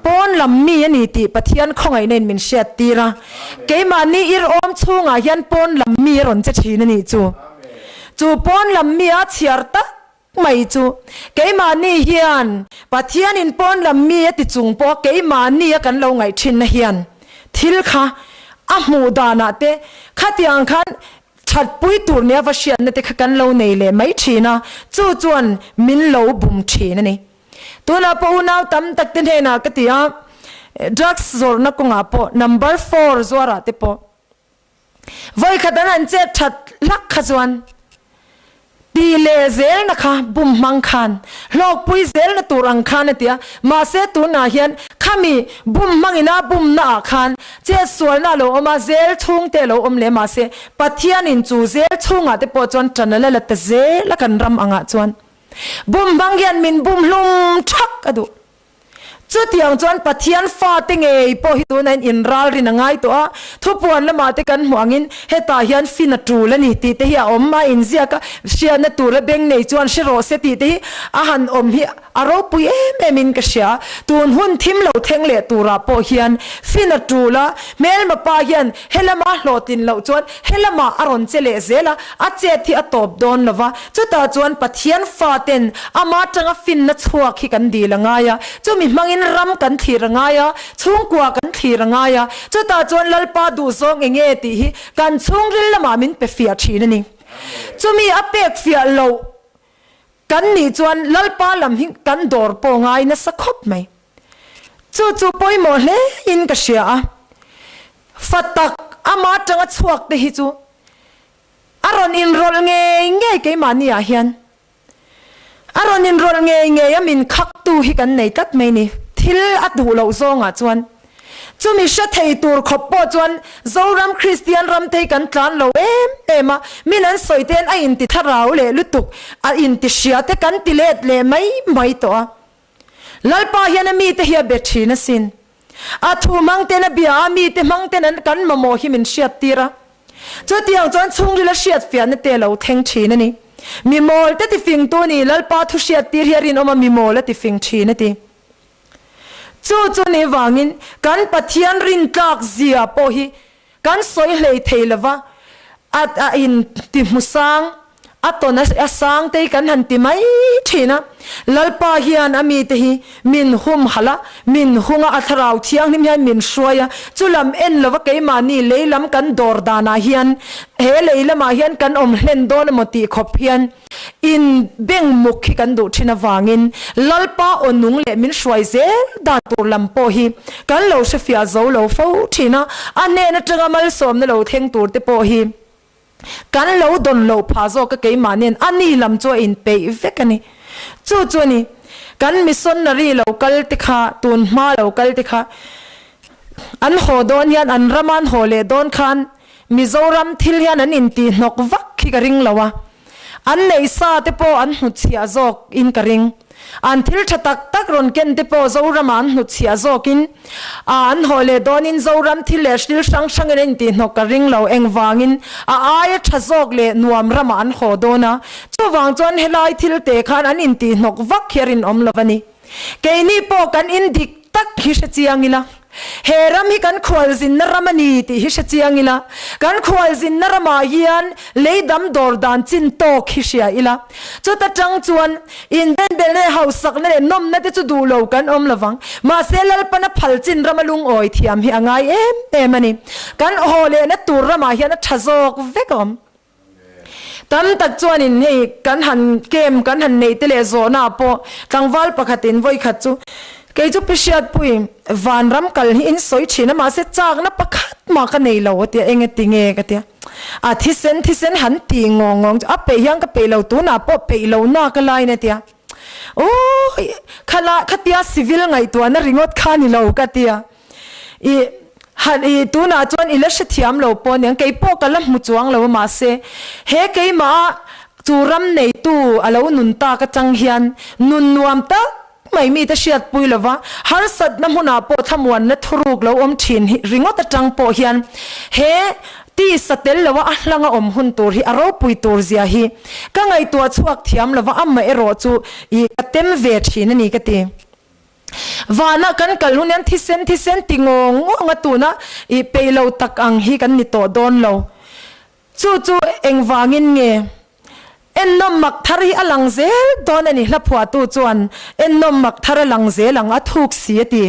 S1: pawn lam mi a ni tih Pathian khawngaihna in min hriat tir a, keimahni ir awm chhungah hian pawn lam mi a rawn che thin a nih chu. Chu pawn lam mi a chhiar tak mai chu keimahni hian Pathianin pawn lam mi a ti chung pawh keimahni a kan lo ngaih thinna hian thil kha a hmuh danah te khatiang khan thatpui tur nia va hriatna te kha kan lo nei leh mai thin a, chu chuan min lo bum thin a ni. Tunah pawh unau tam tak te hnenah ka ti a, drugs zawrhna kawngah pawh number four zuarah te pawh Vawikhat an han chet that hlak kha chuan ti leh zelna kha bum hmang khan hlawkpui zelna tur ang khan a ti a, mahse tunah hian khami bum hmangin a bumna ah khan chet sualna a lo awm a, zel chhungte a lo awm leh mahse Pathianin chu zel chhungah te pawh chuan tan a la la ta zel a kan ram angah chuan bum hmang hian min bum hlum thak a duh. Chutiang chuan Pathian fate ngei pawh hi tunah hian inralrin a ngai tawh a, thupuan lamah te kan hmuh angin hetah hian fin a tul a ni tih te hi a awm a, inziak a, hriatna tura beng nei chuan hre rawh se tih te hi a han awm hi a ropui em em in ka hria. Tun hun thim lo thleng leh turah pawh hian fin a tul a, hmelma pa hian helama hlawhtlin loh chuan helamah a rawn che leh zel a, a chet hi a tawp dawn lo va. Chutah chuan Pathian faten ama atanga finna chhuak hi kan dil a ngai a, chumi hmangin ram kan thlir a ngai a, chhungkua kan thlir a ngai a, chutah chuan Lalpa duhzawng eng nge tih hi kan chhungril lamah min pe fiah thin a ni. Chumi a pek fiah loh kan nih chuan Lalpa lam hi kan dawr pawh ngai nasa khawp mai. Chu chu pawimawh hle in ka hria a, fa tak ama atanga chhuak te hi chu A rawn inrawlh ngei ngei keimahni ah hian a rawn inrawlh ngei ngei a min khaktu hi kan nei tlat mai ni. Thil a duh loh zawngah chuan chumi hre thei tur khawp pawh chuan Zoram Kristian ram te hi kan tlan lo em em a, min an sawi ten a inti thlarau leh lutuk a inti hria te kan ti let leh mai mai tawh a. Lalpa hian a mite hi a be thin asin. A thu hmang ten a bia a, mite hmang ten an kan mamawh hi min hriat tir a. Chutiang chuan chhungril a hriat fiahna te a lo thleng thin a ni. Mi mawl te tifing tu ni, Lalpa thu hriat tir hi a rinawm a, mi mawl a tifing thin a ti. Chu chu ni vangin kan Pathian rintlak zia pawh hi Kan sawi hlei thei lova, a a in ti hmu sang, a tawn a sang te hi kan han ti mai thin a. Lalpa hian a mite hi min hum halh a, min hung a, a thlarau thianghlim hian min hruai a. Chu lam en lova keimahni lei lam kan dawr danah hian he lei lamah hian kan awm hlen dawn emaw tih khawp hian, In beng muk hi kan duh thin avangin Lalpa aw nung leh min hruai zel dan tur lam pawh hi kan lo hrefiah zo lo fo thin a, a hnen atanga malsawmna lo thleng tur te pawh hi kan lo dawn loh phah zawk a keimah nen a ni lam chu a inpeih vek a ni. Chu chu a ni. Kan missionary lo kal te kha, tun hma lo kal te kha an haw dawn hian, an rama an haw leh dawn khan Mizoram thil hian an intih hnawk vak khi ka ring lo a. An neih sa te pawh an hnutchhiah zawk in ka ring. An thil tha tak tak rawn ken te pawh Zoramah an hnutchhiah zawk in a an haw leh dawn in Zoram thil leh hril hrang hrang in an intih hnawk ka ring lo. Engvangin a aia tha zawk leh nuam ramah an haw dawn a. Chuvang chuan helai thil te khan an intih hnawk vak hi a rinawm lo a ni. Keini pawh kan in dik tak hi hre chiang ila, he ram hi kan khualzinna ram a ni tih hi hre chiang ila, kan khualzinna ramah hian lei dam dawr dan chin tawk hi hria ila, chuta tang chuan inbenbelna leh hausakna leh nawmna te chu duh lo kan awm lovang. Mahse Lalpana phal chin rama lungawi thiam hi a ngai em em a ni. Kan haw lehna tur ramah hian a tha zawk vek awm. Tam tak chuanin hei kan han camp kan han neih te leh zawhna ah pawh tlangval pakhatin vawi khat chu kei chu Pi Hriatpui vanram kal hi in sawi thin a mahse chakna pakhat mah ka nei lo a tia eng ati nge ka tia a thisen thisen han tih ngawng ngawng chu a peih hian ka peih lo tunah pawh peih lo na ka lain a tia aww khala khatia civil ngaihtuahna ringawt kha ni lo ka tia. I han i tunah chuan i la hrethiam lo pawh aniang, kei pawh ka la hmu chuang lo a mahse he keimah a chu ram neitu a lo nun tak atang hian nun nuam tak mai mite hriatpui lova harsatna hmunah pawh thlamuanna thuruk lo awm thin hi ringawt atang pawh hian he tisa tel loa a hlanga awm hun tur hi a ropui tur zia hi ka ngaihtuah chhuak thiam lova amaherawh chu i ka tem ve thin a ni ka ti. Vana kan kal hun hian thisen thisen ti ngawng ngawng a tuna i peih lo tak ang hi kan ni tawh dawn lo. Chu chu engvangin nge ennawm mak thar hi a lang zel dawn a ni hla phuahtu chuan ennawm mak thar a lang zel ang a thuk si a ti.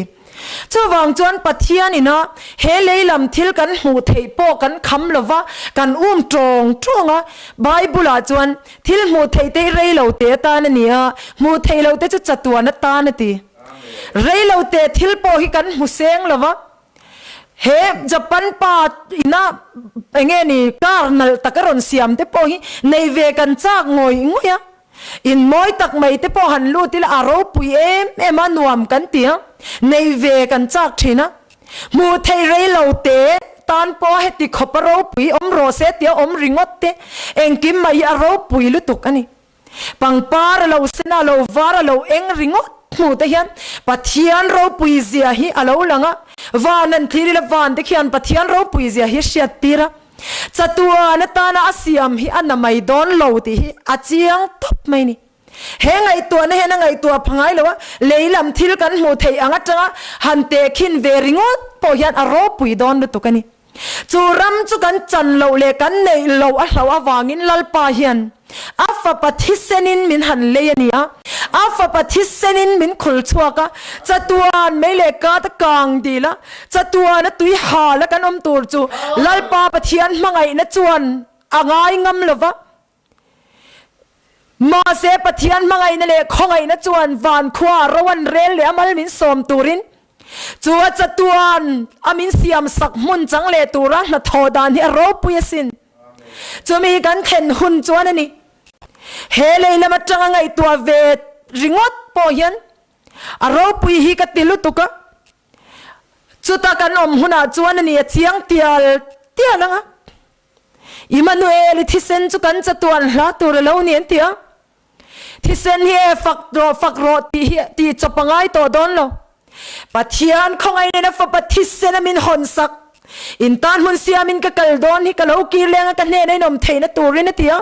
S1: Chuvang chuan Pathian ina he lei lam thil kan hmuh theih pawh kan kham lova kan um tawng tawng a, Bible ah chuan Thil hmuh theih te hi rei lo te atan a ni a, hmuh theih lo te chu chatuan atan a ti. Rei lo te thil pawh hi kan hmu seng lo va, he Japan pa ina eng nge ni car nalh tak a rawn siam te pawh hi nei ve kan chak ngawih ngawih a, in mawi tak mai te pawh han lut ila a ropui em em a, nuam kan ti a, nei ve kan chak thin a. Hmuh theih rei lo te tan pawh heti khawp a ropui awm rawh se tia awm ringawt te engkim mai hi a ropui lutuk a ni. Pangpar a lo sen a, a lo var a lo eng ringawt hmuh te hian Pathian ropui zia hi a lo lang a, van an thlir ila van te khian Pathian ropui zia hi hriat tir a, chatuan atana a siam hi a na mai dawn lo tih hi a chiang tawp mai a ni. He ngaihtuahna hian a ngaihtuah pha ngai lo a, lei lam thil kan hmuh theih ang atanga han tehkhin ve ringawt pawh hian a ropui dawn lutuk a ni. Chu ram chu kan chan loh leh kan neih loh a hlauh avangin Lalpa hian a fapa thisenin min han lei a ni a, a fapa thisenin min khul chhuak a, chatuan mei leh kat a kang dil a, chatuan a tui hal a kan awm tur chu Lalpa Pathian hmangaihna chuan a ngai ngam lo va. Mahse, Pathian hmangaihna leh khawngaihna chuan van khua ro an rel leh a mal min sawm turin chu a chatuan a min siam sak hmun chang leh tura hnathawh dan hi a ropui asin. Chumi kan thlen hun chuan a ni. He lei lam atanga ngaihtuah ve ringawt pawh hian a ropui hi ka ti lutuk a. Chuta kan awm hunah chuan a ni a chiang tial tial ang a. Immanuel i thisen chu kan chatuan hla tur a lo ni an ti a. Thisen hi e fak rawh fak rawh tih hi tih chawp a ngai tawh dawn lo. Pathian khawngaih nen a fapa thisen a min hawn sak. In tan hmun siamin ka kal dawn hi ka lo kir leng a ka hnena in awm theihna turin a ti a.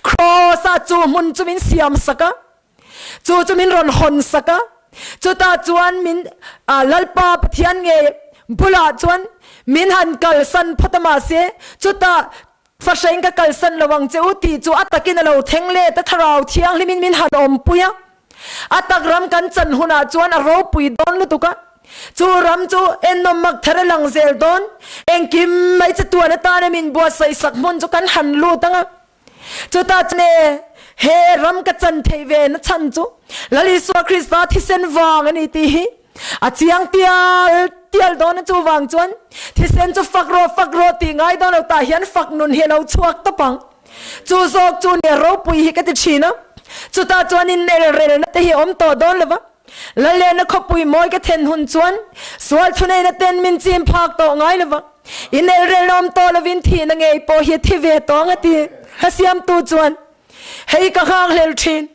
S1: Kraws ah chu hmun chu min siam sak a. Chu chu min rawn hawn sak a, chutah chuan min Lalpa Pathian nge bulah chuan min han kalsan phawt a mahse chutah fahrain ka kalsan lo ang che u tih chu a takin a lo thleng let a, Thlarau Thianghlimin min han awmpui a, a tak ram kan chan hunah chuan a ropui dawn lutuk a, chu ram chu ennawm mak thar a lang zel dawn, engkim mai chatuan atana min buatsaih sak hmun chu kan han lut ang a. Chutah chuan e, he ram ka chan theih ve na chhan chu Lal Isua Krista thisen vang a ni tih hi a chiang tial tial dawn a, chuvang chuan thisen chu fak rawh fak rawh tih ngai dawn lo tah hian fak nun hi a lo chhuak tawp ang. Chu zawk chu nia ropui hi ka ti thin a. Chutah chuan inelrelna te hi a awm tawh dawn lo va. Lalena khawpui mawi ka then hun chuan sual thuneihna ten min chim phak tawh ngai lo va. Inelrelna awm tawh lovin thihna ngei pawh hi a thi ve tawh ang a ti. Hla siamtu chuan, Hei ka nghakhlel thin.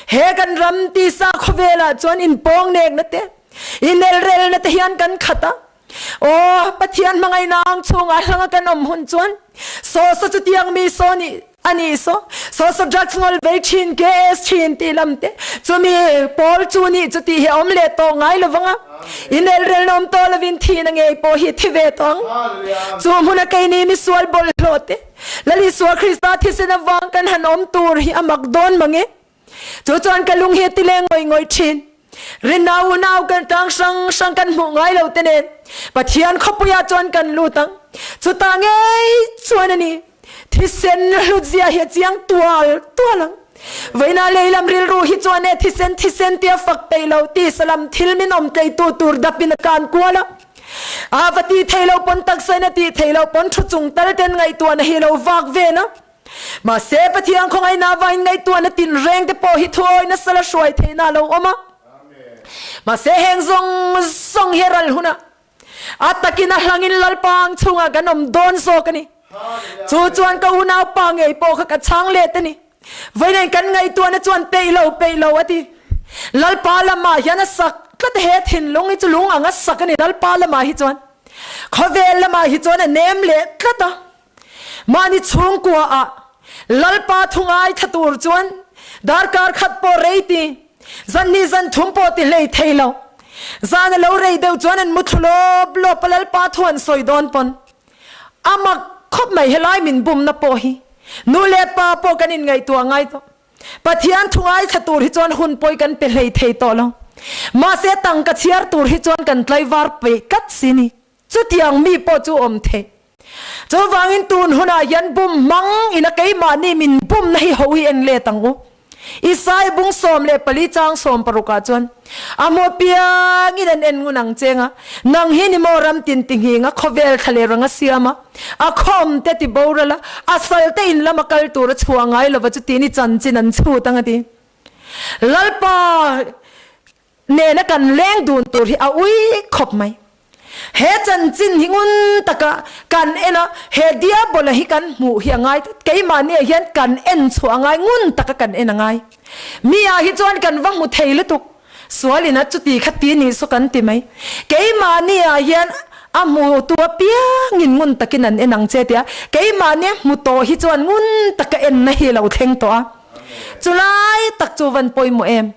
S1: He kan ram tisa khawvelah chuan inpawng nekna te, inelrelna te hian kan khat a. Aw, Pathian hmangaihna ang chhungah hlanga kan awm hun chuan saw saw chutiang mi saw nih a nih saw, saw saw drugs ngawl vei thin, KS thin tih lam te, chumi pawl chu nih chu tih hi a awm leh tawh ngai lo vang a. Inelrelna awm tawh lovin thihna ngei pawh hi thi ve tawh ang. Chu hmuna keini misual bawlhhlawh te, Lal Isua Krista thisen avang kan han awm tur hi a mak dawn mang e. Chu chuan ka lung hi a ti leng ngawih ngawih thin. Rinna unau kan tlang hrang hrang kan hmuh ngai lo te nen Pathian khawpuiah chuan kan lut ang. Chutah ngei chuan a ni. Thisen hlutzia hi a chiang tual tual ang. Vawiina lei lam rilru hi chuan e thisen thisen tia fak peih lo tisa lam thil min awm tleitu tur dapin a tlan kual a. A va ti thei lo pawn taksa in a tih thei lo pawn thu chung tal ten ngaihtuahna hi lo vak vel a. Mahse Pathian khawngaihna avangin ngaihtuahna tinreng te pawh hi thuawi nasa la hruai theihna a lo awm a. Mahse heng zawng zawng hi a ral hunah a takin a hlangin Lalpa ang chhungah kan awm dawn zawk a ni. Chu chuan ka unaupa ngei pawh kha ka chhang let a ni. Vawiin kan ngaihtuahna chuan peih lo peih lo a ti. Lalpa lamah hian a sak tlat a, he thinlung hi chu lung ang a sak a ni Lalpa lamah hi chuan. Khawvel lamah hi chuan a nem leh tlat a. Mahni chhungkua ah Lalpa thu ngaithla tur chuan darkar khat pawh rei ti, zan hnih zan thum pawh ti hlei thei lo. Zan a lo rei deuh chuan an muthlu lawp lawp a Lalpa thu an sawi dawn pawn. A mak khawp mai helai min bumna pawh hi nu leh pa pawh kan inngaihtuah ngai tawh. Pathian thu ngaithla tur hi chuan hun pawi kan pe hlei thei tawh lo. Mahse tangka chhiar tur hi chuan kan tlaivar peih tlat si ni. Chutiang mi pawh chu awm theih. Chuvangin tun hunah hian bum hmang ila keimahni min bumna hi ho hi en let ang u. Isai bung 14 chang 60 ah chuan, A hmu apiangin an en ngun ang cheng a, nang hi ni maw ram tin ti nghing a, khawvel thla leh rang a siam a, a khawm te ti boral a, a sal te in lama kal tur a chhuah ngai lova chutin i chanchin an chhut ang a ti. Lalpa nena kan leng dun tur hi a ui khawp mai. He chanchin hi ngun taka kan en a, he Diabola hi kan hmuh hi a ngai tlat. Keimahniah hian kan en chhuah a ngai, ngun taka kan en a ngai. Mi ah hi chuan kan va hmu thei lutuk, sualin a chuti kha ti nih saw kan ti mai. Keimahniah hian a hmu tu apiangin ngun takin an en ang che tia, keimahnia hmu tawh hi chuan ngun taka enna hi a lo thleng tawh a. Chulai tak chu van pawimawh em?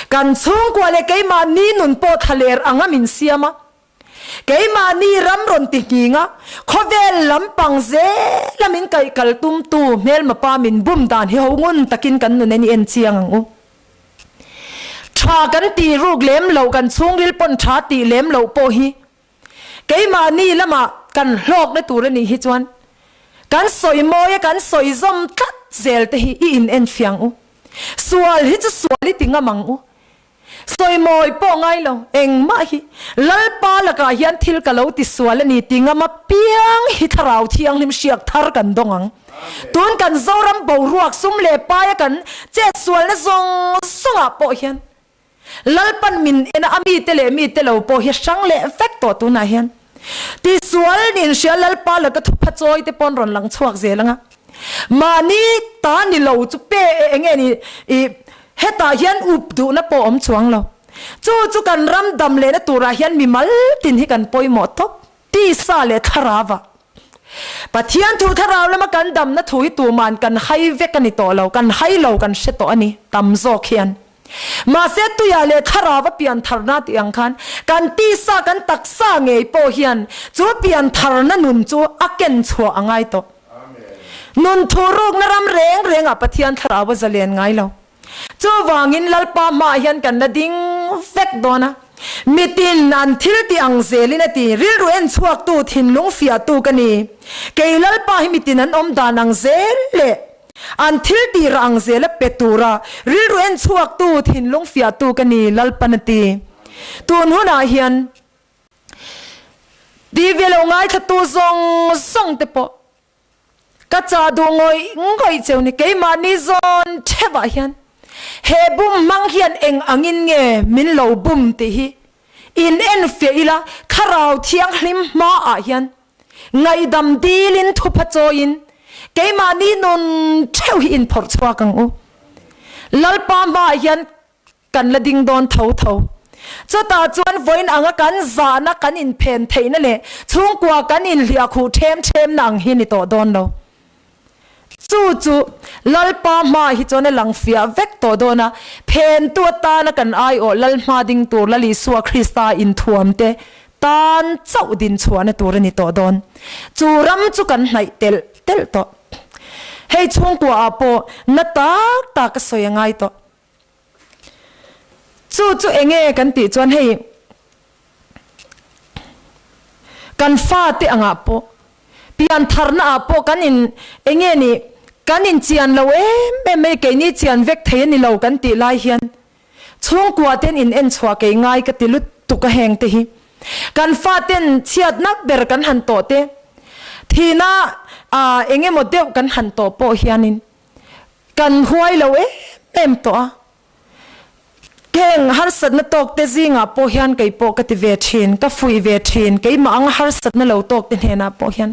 S1: Kan chhungkua leh keimahni nun pawh thlaler anga min siam a, keimahni ram rawn ti nghing a, khawvel lampang zela min kaih kal tumtu hmelma pa min bum dan hi ho ngun takin kan nun en i en chiang ang u. Tha kan tih ruk lem loh, kan chhungril pawn tha tih lem loh pawh hi Keimahni lamah kan hlawkna tur a nih hi chuan kan sawi mawi a kan sawi zawm tlat zel te hi i in en fiang u. Sual hi chu sual i ti ngam ang u. Sawi mawi pawh ngai lo, engmah hi Lalpa lakah hian thil ka lo ti sual a ni ti ngam apiang hi Thlarau Thianghlim hriak thar kan dawng ang. Tun kan Zoram boruak sum leh paia kan chet sualna zawng zawngah pawh hian Lalpan min en a, a mite leh mite lo pawh hi hrang leh vek tawh tunah hian. Tisual nin hria Lalpa laka thupha chawi te pawn rawn lang chhuak zel ang a. Mahni ta ni lo chu pe e enge ni i hetah hian up duhna pawh awm chuang lo. Chu chu kan ram dam lehna turah hian mimal tin hi kan pawimawh tawp. Tisa leh thlarau ah. Pathian thu thlarau lama kan damna thu hi tuman kan hai vek a ni tawh lo, kan hai lo kan hre tawh a ni tam zawk hian. Mahse tuiah leh thlarau a pian tharna tih ang khan kan tisa kan taksa ngei pawh hian chu pian tharna nun chu a ken chhuah a ngai tawh. Nun thu rukna ram reng rengah Pathian thlarau a zalen ngai lo. Chuvangin Lalpa hmaah hian kan la ding vek dawn a. Mitin an thil tih ang zelin a ti, rilru en chhuaktu, thinlung fiahtu ka ni. Kei Lalpa hi mitin an awm dan ang zel leh an thil tih rah ang zela pe tura rilru en chhuaktu, thinlung fiahtu ka ni, Lalpan a ti. Tun hunah hian TV lo ngaithlatu zawng zawng te pawh Ka chah duh ngawih ngawih cheu ni, keimahni zawn theuhah hian. He bum hmang hian eng angin nge min lo bum tih hi in enfiah ila, Thlarau Thianghlim hmaah hian ngaihdam dilin thupha chawiin keimahni nun theuh hi inphawrh chhuak ang u. Lalpa hmaah hian Kan la ding dawn tho tho. Chutah chuan vawiin anga kan zahna kan inphen theihna leh chhungkua kan inhliah khuh ṭhem ṭhemna ang hi ni tawh dawn lo. Chu chu Lalpa hma hi chuan a lang fiah vek tawh dawn a, phentu atana kan aiawh Lal hma ding tur Lal Isua Krista inthuamte tan chauh din chhuahna tur a ni tawh dawn. Chu ram chu kan hnaih telh telh tawh. Hei chhungkua ah pawh na tak tak a sawi a ngai tawh. Chu chu enge kan tih chuan hei kan fate angah pawh pian tharna ah pawh kan in enge ni kan in chian lo em em mai keini chian vek thei a ni lo kan tih lai hian chhungkua ten in en chhuah kei ngai ka ti lutuk a heng te hi kan faten chhiatna ber kan han tawh te thihna ah eng emaw deuh kan han tawh pawh hianin Kan huai lo em em tawh a, heng harsatna tawk te zingah pawh hian kei pawh ka ti ve thin, ka fuih ve thin, keimah anga harsatna lo tawk te hnenah pawh hian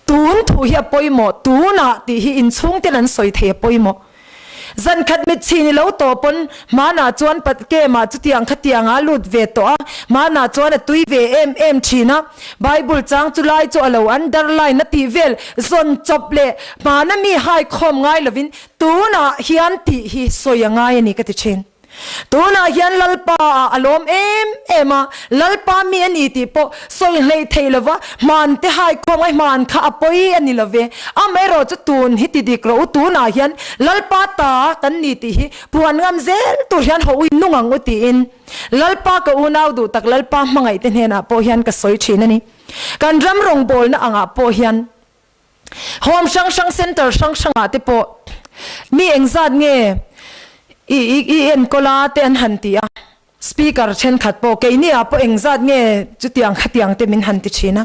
S1: tun thu hi a pawimawh, tunah tih hi inchhung ten an sawi thei a pawimawh. Zankhat mitchhin i lo tawh pawn hmanah chuan Patkem ah chutiang khatiang ah lut ve tawh a, hmanah chuan a tui ve em em thin a, Bible chang chu lai chu a lo underline a tih vel zawn chawp leh hmana mi hai khawm ngai lovin tunah hian tih hi sawi a ngai a ni ka ti thin. Tunah hian Lalpa ah a lawm em em a, Lalpa mi a ni tih pawh sawi hleih theih lova hman te hai khawm ngai hman kha a pawi a ni love. Amaherawh chu tun hi ti dik rawh u tunah hian Lalpa ta kan ni tih hi puan ngam zel tur hian haw ui nung ang u tiin Lalpa ka unau duh tak Lalpa hmangaih te hnenah pawh hian ka sawi thin a ni. Kan ram rawngbawlna angah pawh hian home hrang hrang center hrang hrangah te pawh mi engzat nge i i enkawl a te an han ti a, speaker thenkhat pawh keini ah pawh engzat nge chutiang khatiang te min han ti thin a.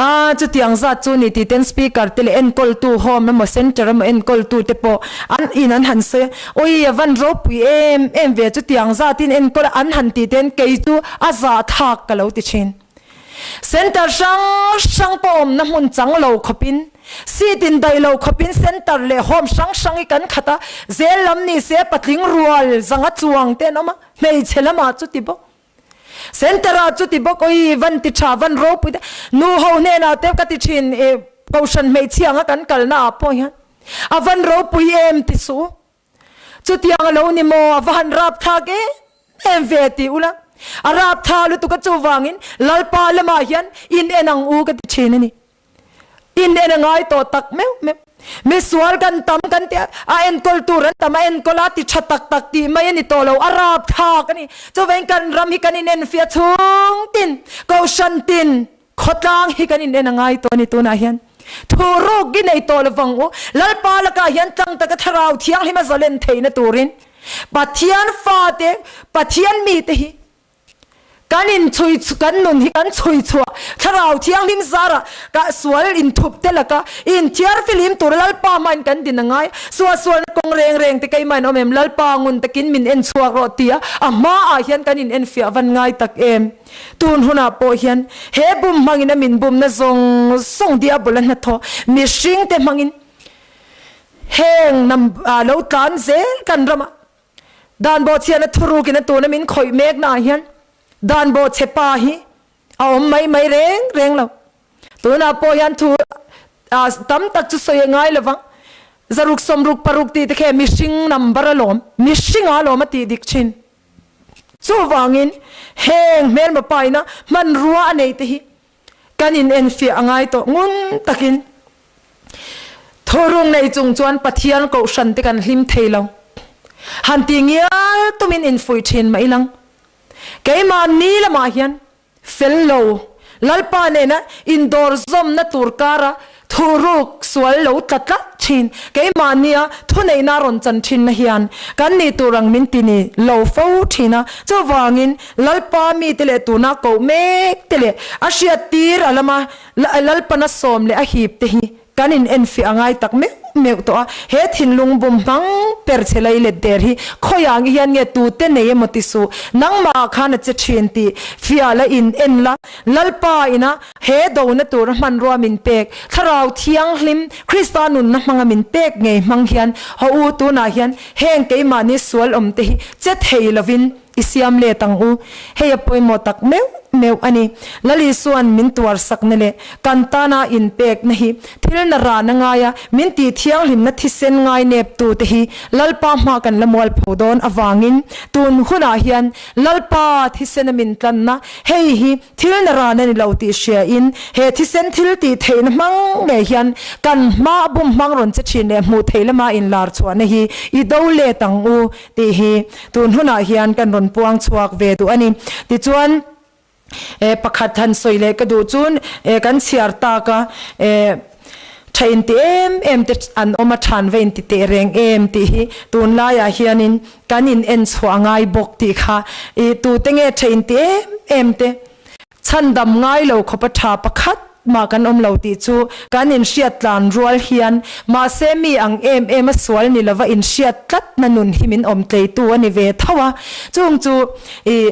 S1: A, chutiang zat chu ni tih ten speaker te leh enkawltu home emaw center emaw enkawltu te pawh an in an han sawi a, awi a van ropui em em ve chutiang zatin enkawl a an han tih ten kei chu a zahthlak ka lo ti thin. Center hrang hrang pawh awmna hmun chang lo khawpin seat in daih lo khawpin center leh home hrang hrang hi kan khat a, zel lam ni se patling rual zanga chuang te an awm a, hmeichhe lamah chuti bawk. Center ah chuti bawk awi van ti tha van ropui te nu ho hnenah te ka ti thin i kohhran hmeichhia anga kan kalna ah pawh hian a van ropui em ti suh chutiang a lo ni maw a va han rap thlak em em ve ti ula a rap tha lutuk a chuvangin Lalpa lamah hian in en ang u ka ti thin a ni. In en a ngai tawh tak meuh meuh. Mi sual kan tam kan tih a, a enkawl tur an tam a enkawl a ti tha tak tak tih mai a ni tawh lo, a rap thlak a ni. Chuvangin kan ram hi kan inenfiah chhung tin, kohhran tin, khawtlang hi kan inen a ngai tawh a ni tunah hian. Thu ruk i nei tawh lovang u, Lalpa lakah hian tlang taka Thlarau Thianghlim a zalen theihna turin Pathian fate, Pathian mite hi Kan inchhui kan nun hi kan chhui chhuah Thlarau Thianghlim zarah ka sual inthup te laka inthiar filim tur Lalpa hmain kan din a ngai. Suahsualna kawng reng reng te keimahin awm em Lalpa ngun takin min en chhuak rawh tia a hmaah hian kan in enfiah van ngai tak em. Tun hunah pawh hian he bum hmangin a min bumna zawng zawng diabol a hnathawh mihring te hmangin heng nam lo tlan zel kan ramah Dan bawhchhiatna thurukin a tuna min khawih meknaah hian dan bawhchhe pa hi a awm mai mai reng reng lo. Tunah pawh hian thu tam tak chu sawi a ngai lo vang. Zaruk sawmruk paruk tih te khe mihring number a lawm, mihring a lawm a tih dik thin. Chuvangin heng hmelma paina hmanrua a nei te hi Kan in enfiah a ngai tawh ngun takin. Thurung nei chung chuan Pathian kohhran te kan hlim thei lo. Han ti ngial tumin infuih thin mah ilang. Keimah ni lamah hian fel lo Lalpa nena indawr zawmna tur kara Thuruk sual lo tla tlat thin, keimahnia thuneihna rawn chan thinna hian kan nih tur ang min ti ni lo fo thin a. Chuvangin Lalpa mite leh tuna koh mek te leh a hriattir a lama Lalpana sawm leh a hip te hi. kan in enfiah a ngai tak meuh meuh tawh a. He thinlung bum hmang per che lei let der hi khawiah ang hian nge tute nei emaw ti suh, nangmah khan a che thin tih fiah la in en la, Lalpa ina he dona tura hmanrua min pek, Thlarau Thianghlim, Krista nunna hmanga min pek ngei hmang hian haw u, tunah hian heng keimahni sual awm te hi che thei lovin i siam let ang u. Hei a pawimawh tak meuh meuh a ni. Lal Isua'n min tuarsakna leh kan tana inpekna hi thil na rana ngaia min tih thianghlimna thisen ngai neptute hi Lalpa hma kan la mualpho dawn avangin tun hunah hian Lalpa thisena min tlanna hei hi thil na ran a ni lo tih hriain he thisen thil tih theihna hmang ngei hian kan hma a bum hmang rawn che thin leh hmuh theih lama inlar chhuahna hi i do let ang u tih hi tun hunah hian kan rawn puang chhuak ve duh a ni. Tichuan. Eh pakhat han sawi leh ka duh chun eh kan chhiar tak a eh tha inti em em te an awm a than va inti teh reng em tih hi tunlaiah hianin kan in en chhuah ngai bawk tih kha ih tute nge tha inti em em te chhandam ngai lo khawpa tha pakhat mah kan awm lo tih chu kan inhriat tlan rual hian mahse mi ang em em a sual ni lova inhriat tlatna nun hi min awm tleitu a ni ve tho a chung chu ih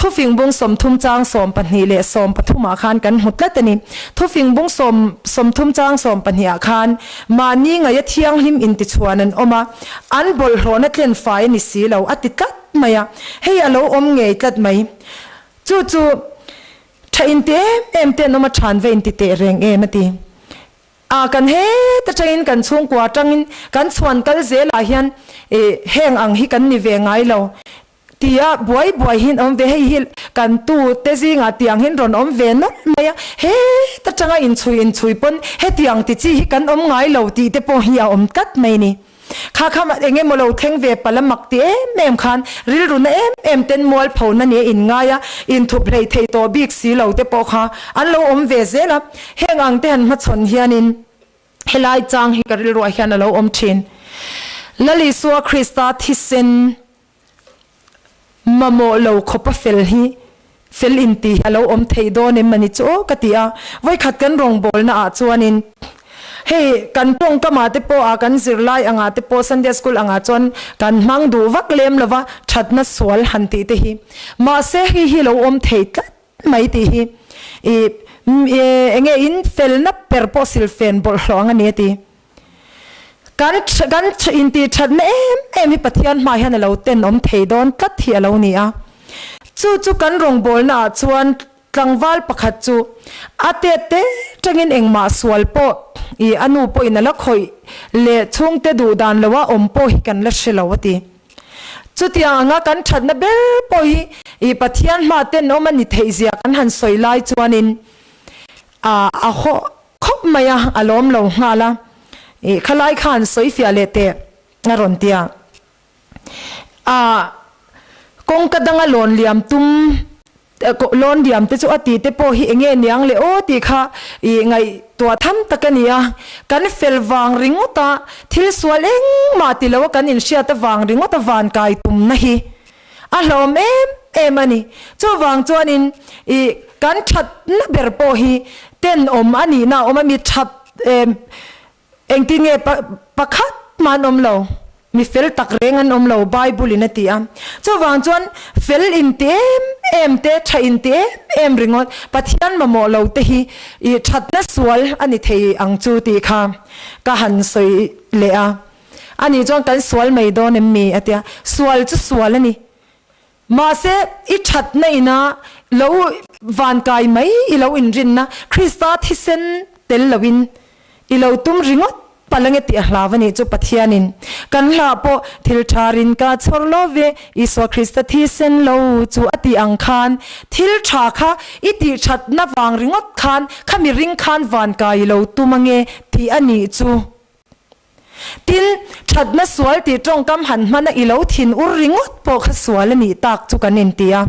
S1: Thufing bung 30 chang 12 leh 13 ah khan kan hmu tlat a ni. Thufing bung sawm 30 chang 12 ah khan mahni ngaia thianghlim intichhuan an awm a, an bawlhhlawhna tlen fai a ni si lo a ti tlat mai a. Hei a lo awm ngei tlat mai. Chu chu tha inti em em te an awm a, than va inti teh reng em a ti. A kan het atangin kan chhungkua atangin kan chhuan kal zelah hian heng ang hi kan ni ve ngai lo. Tia buai buai hian awm ve, hei hi kan tu te zingah tiang hian rawn awm ve nawlh mai a, heta tanga inchhui inchhui pawn hetiang ti chi hi kan awm ngai lo tih te pawh hi a awm tlat mai ni. Kha kha eng emaw lo thleng ve palh a mak ti em em khan rilru na em em ten mualpho na nia in ngai a, inthup hlei thei tawh bik si lo te pawh kha an lo awm ve zel a, heng ang te han hmachhawn hianin helai chang hi ka rilruah hian a lo awm thin. Lal Isua Krista thisen Mamawh lo khawpa fel hi fel inti hi a lo awm thei dawn em ani chu aw ka ti a, vawikhat kan rawngbawlna ah chuanin hei kan tawngkamah te pawh ah kan zirlai angah te pawh Sunday school angah chuan kan hmang duh vak lem lova thatna sual han tih te hi mahse hei hi lo awm thei tlat mai tih hi i enge in felna per pawh silfen bawlhhlawh ang ani a ti. Kan kan intih thatna em em hi Pathian hmaah hian a lo tenawm thei dawn tlat hi a lo ni a. Chu chu kan rawngbawlna ah chuan tlangval pakhat chu a tet te tangin engmah sual pawh ih a nu pawhin a la khawih leh chhungte duh dan loa awm pawh hi kan la hre lo a ti. Chutiang anga kan thatna ber pawh hi ih Pathian hmaah tenawm a ni theih zia kan han sawi lai chuanin a a haw Khawp mai a, a lawm lo nghal a. Ih, khalai khan sawi fiah leh teh a rawn ti a. Ah, kawngka danga lawn liam tum, lawn liam te chu a tih te pawh hi enge niang le aw tih kha ih ngaihtuah tham tak a ni a. Kan fel vang ringawt a, thil sual engmah ti lo a kan inhriat avang ringawt a van kai tumna hi A hlawm em em a ni. Chuvang chuanin i kan thatna ber pawh hi tenawm a nihna a awm a, mi that engtin nge pakhat mah an awm lo, mi fel tak reng an awm lo Bible in a ti a. Chuvang chuan fel inti em em te, tha inti em em ringawt Pathian mamawh lo te hi i thatna sual a ni thei ang chu tih kha ka han sawi leh a. Ani chuan kan sual mai dawn em mi? a ti a, sual chu sual a ni. Mahse, i thatna ina lo vankai mai i lo inrinna Krista thisen tel loin i lo tum ringawt palh ange tih a hlau a nih chu Pathianin kan hlah pawh thil tha rin ka chhawr lo ve, Isua Krista thisen lo chu a tih ang khan thil tha kha i tih thatna vang ringawt khan khami ring khan vankai i lo tum ange tih a nih chu. Tin, thatna sual tih tawngkam han hman a i lo thin ur ringawt pawh kha sual a nih tak chu kan inti a.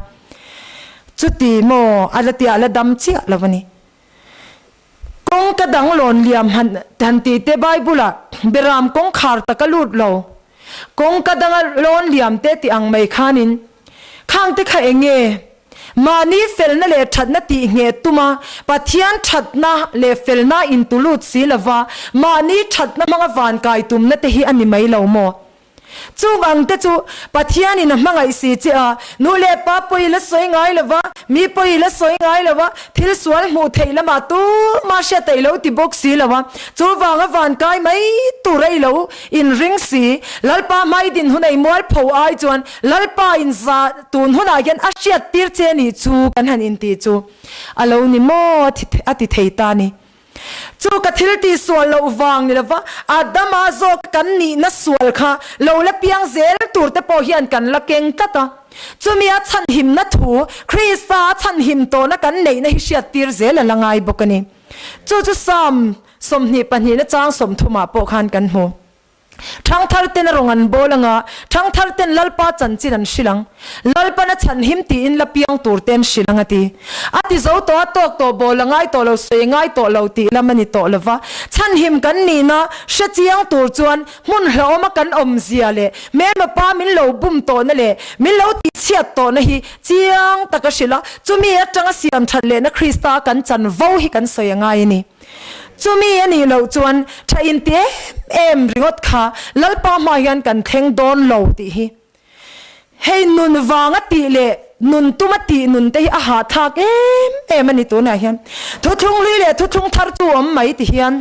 S1: Chuti maw a la tia a la dam chiah lo a ni. Kawngka dang lawn liam han han tih te Bible ah Beram kawngkhar tak a lut lo. Kawngka danga lawn liam te tih ang mai khanin khang te kha eng nge? Mahni felna leh thatna tih ngheh tuma Pathian thatna leh felna intulut si lova mahni thatna hmanga vankai tumna te hi a ni mai lo maw? Chung ang te chu Pathianin a hmangaih si che a, nu leh pa pawi la sawi ngai lova, mi pawi la sawi ngai lova, thil sual hmuh theih lamah tumah hriat a i lo ti bawk si lo a, chuvanga vankai mai tur a i lo inring si. Lalpa hmai din hun a i mualpho ai chuan Lalpa in za tun hunah hian a hriat tir che nih chu kan han intih chu a lo ni maw a ti thei ta ni. Chu ka thil tih sual loh vang ni lova Adama zawk kan nihna sual kha lo la piang zel tur te pawh hian kan la keng tlat a. Chumi a chhanhimna thu Krista a chhanhim tawhna kan neihna hi hriat tir zel a la ngai bawk a ni. Chu chu Psalm 22 na chang 30 ah pawh khan kan hmu. Thangthar ten a rawn an bawl anga, thangthar ten Lalpa chanchin an hrilh ang. Lalpan a chhanhim tiin la piang tur te an hrilh ang a ti. A ti zo tawh a tawk tawh bawl a ngai tawh lo, sawi a ngai tawh lo tih lam a ni tawh lo va. Chhanhim kan nihna hre chiang tur chuan hmun hlauhawma kan awmzia leh hmelma pa min lo bum tawhna leh min lo tihchhiat tawhna hi chiang taka hrilh a, chumi atanga siam that lehna Krista kan chanvo hi kan sawi a ngai a ni. Chumi a nih loh chuan tha inti em em ringawt kha Lalpa hmaah hian kan thleng dawn lo tih hi. Hei nun vanga tih leh nun tuma tih nun te hi a hahthlak em em a ni tunah hian. Thuthlung hlui leh thuthlung thar chu awm mai ti hian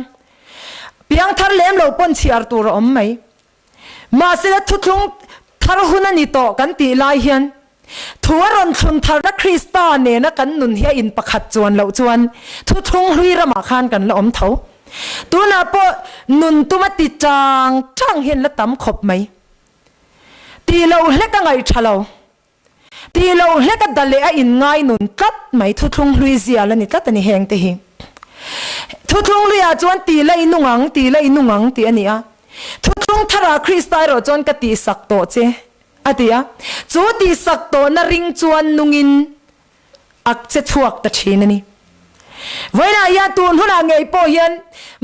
S1: piangthar lem lo pawn chhiar tur a awm mai. Mahsela thuthlung thar hun a ni tawh kan tih lai hian thu a rawn thlun tharna Krista nena kan nun hi a in pakhat chuan loh chuan thuthlung hlui ramah khan kan la awm tho. Tunah pawh nun tuma ti chang chang hian la tam khawp mai. Tih loh hlek a ngaih tha lo. Tih loh hlek a da leh a inngai nun tlat mai thuthlung hlui zial a ni tlat a ni heng te hi. Thuthlung hluiah chuan tih la i nung ang, tih la i nung ang tih a ni a. Thuthlung tharah Krista erawh chuan ka tihsak tawh che a ti a. Chu tihsak tawhna ring chuan nungin a che chhuak ta thin a ni. Vawiinah hian tun hunah ngei pawh hian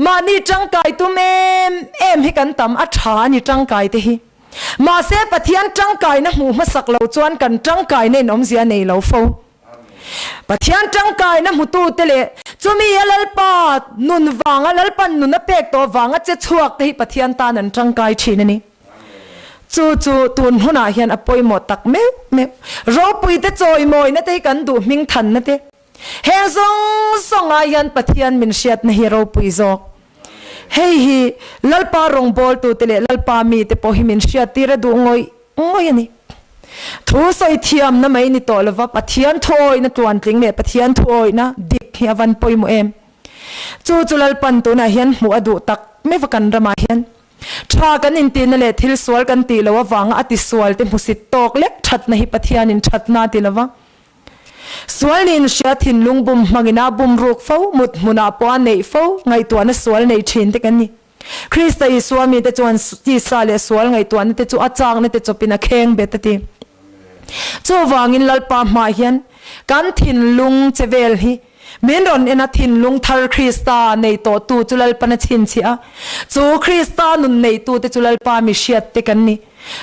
S1: mahni tangkai tum em em hi kan tam a tha a ni tangkai te hi. Mahse Pathian tangkaina hmuh hmasak lo chuan kan tangkaina in awmzia nei lo fo. Pathian tangkaina hmutute leh chumi a Lalpa nun vanga Lalpan nun a pek tawh vanga che chhuak te hi Pathian tan an tangkai thin a ni. Chu chu tun hunah hian a pawimawh tak meuh meuh. Ropuite chawimawina te hi kan duh hmingthanna te. Heng zawng zawng ah hian Pathian min hriatna hi ropui zawk. Hei hi Lalpa rawngbawltute leh Lalpa mite pawh hi min hriattir a duh ngawih ngawih a ni. Thu sawi thiamna mai ni tawh lova Pathian thuawihna tluantling leh Pathian thuawihna dik hi a van pawimawh em. Chu chu Lalpan tunah hian hmuh a duh tak mai va kan ramah hian. Tha kan intihna leh thil sual kan tih loh avanga a tisual te hmusit tawk lek thatna hi Pathianin thatna a ti lova. Sual niin hria thinlung bum hmangin a bum ruk fo, mut hmunah pawh a neih fo, ngaihtuahna sual nei thin te kan ni. Krista Isua mite chuan tisa leh sual ngaihtuahna te chu a chakna te chawpin a kheng bet a ti. Chuvangin Lalpa hmaah hian kan thinlung che vel hi min rawn en a, thinlung thar Krista nei tawhtu chu Lalpan a chhinchhiah a, chu Krista nun neitute chu Lalpa mi hriat te kan ni.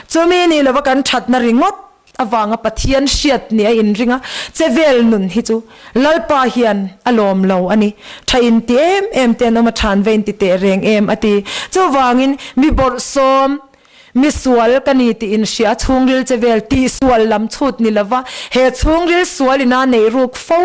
S1: Chumi ni lova kan thatna ringawt avanga Pathian hriat nih a inring a, chevel nun hi chu Lalpa hian a lawm lo a ni. Tha inti em em te an awm a, than va inti teh reng em a ti. Chuvangin mi bawrhsawm, mi sual ka ni tih inhria a, chhungril chevel tihsual lam chhut ni lova, he chhungril sual ina neih ruk fo,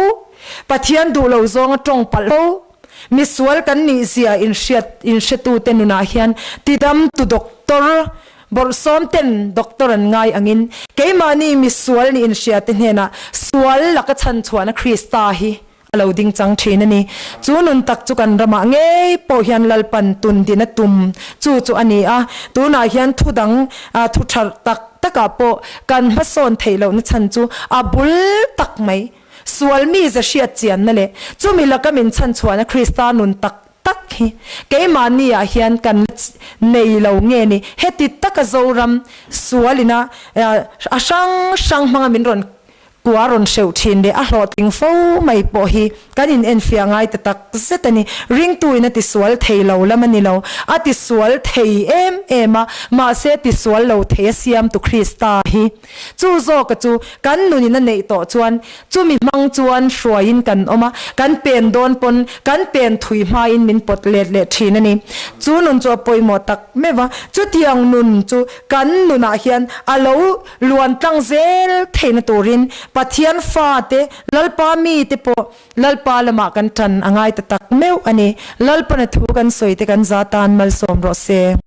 S1: Pathian duh lo zawnga tawng palh fo, mi sual kan nih zia inhriat inhretute nunah hian tidam tu doctor, Bawrhsawm ten doctor an ngai angin keimahni misual nih inhria te hnenah sual laka chhanchhuahna Krista hi a lo ding chang thin a ni. Chu nun tak chu kan ramah ngei pawh hian Lalpan tun din a tum chu chu a ni a. Tunah hian thu dang thu tha tak takah pawh kan hmasawn theih lohna chhan chu a bul tak mai sual mi za hriat chianna leh chumi laka min chhanchhuahna Krista nun tak tak hi keimahni ah hian kan la nei lo nge ni? Heti taka Zoram sualina a hrang hrang hmanga min rawn Kua rawn hreuh thin leh a hlawhtling fo mai pawh hi kan in enfiah ngai ta tak zet a ni. Ringtuin a tisual thei lo lam a ni lo, a tisual thei em em a, mahse tisual lo thei a siamtu Krista hi. Chu zawka chu kan nunin a neih tawh chuan chumi hmang chuan hruaiin kan awm a, kan pen dawn pawn kan pen thui hmain min pawt let leh thin a ni. Chu nun chu a pawimawh tak meuh a, chutiang nun chu kan nunah hian a lo Luan tlang zel theihna turin Pathian fate, Lalpa mite pawh Lalpa lamah kan tan a ngai ta tak meuh a ni. Lalpana thu kan sawi te kan za tan malsawm rawh se.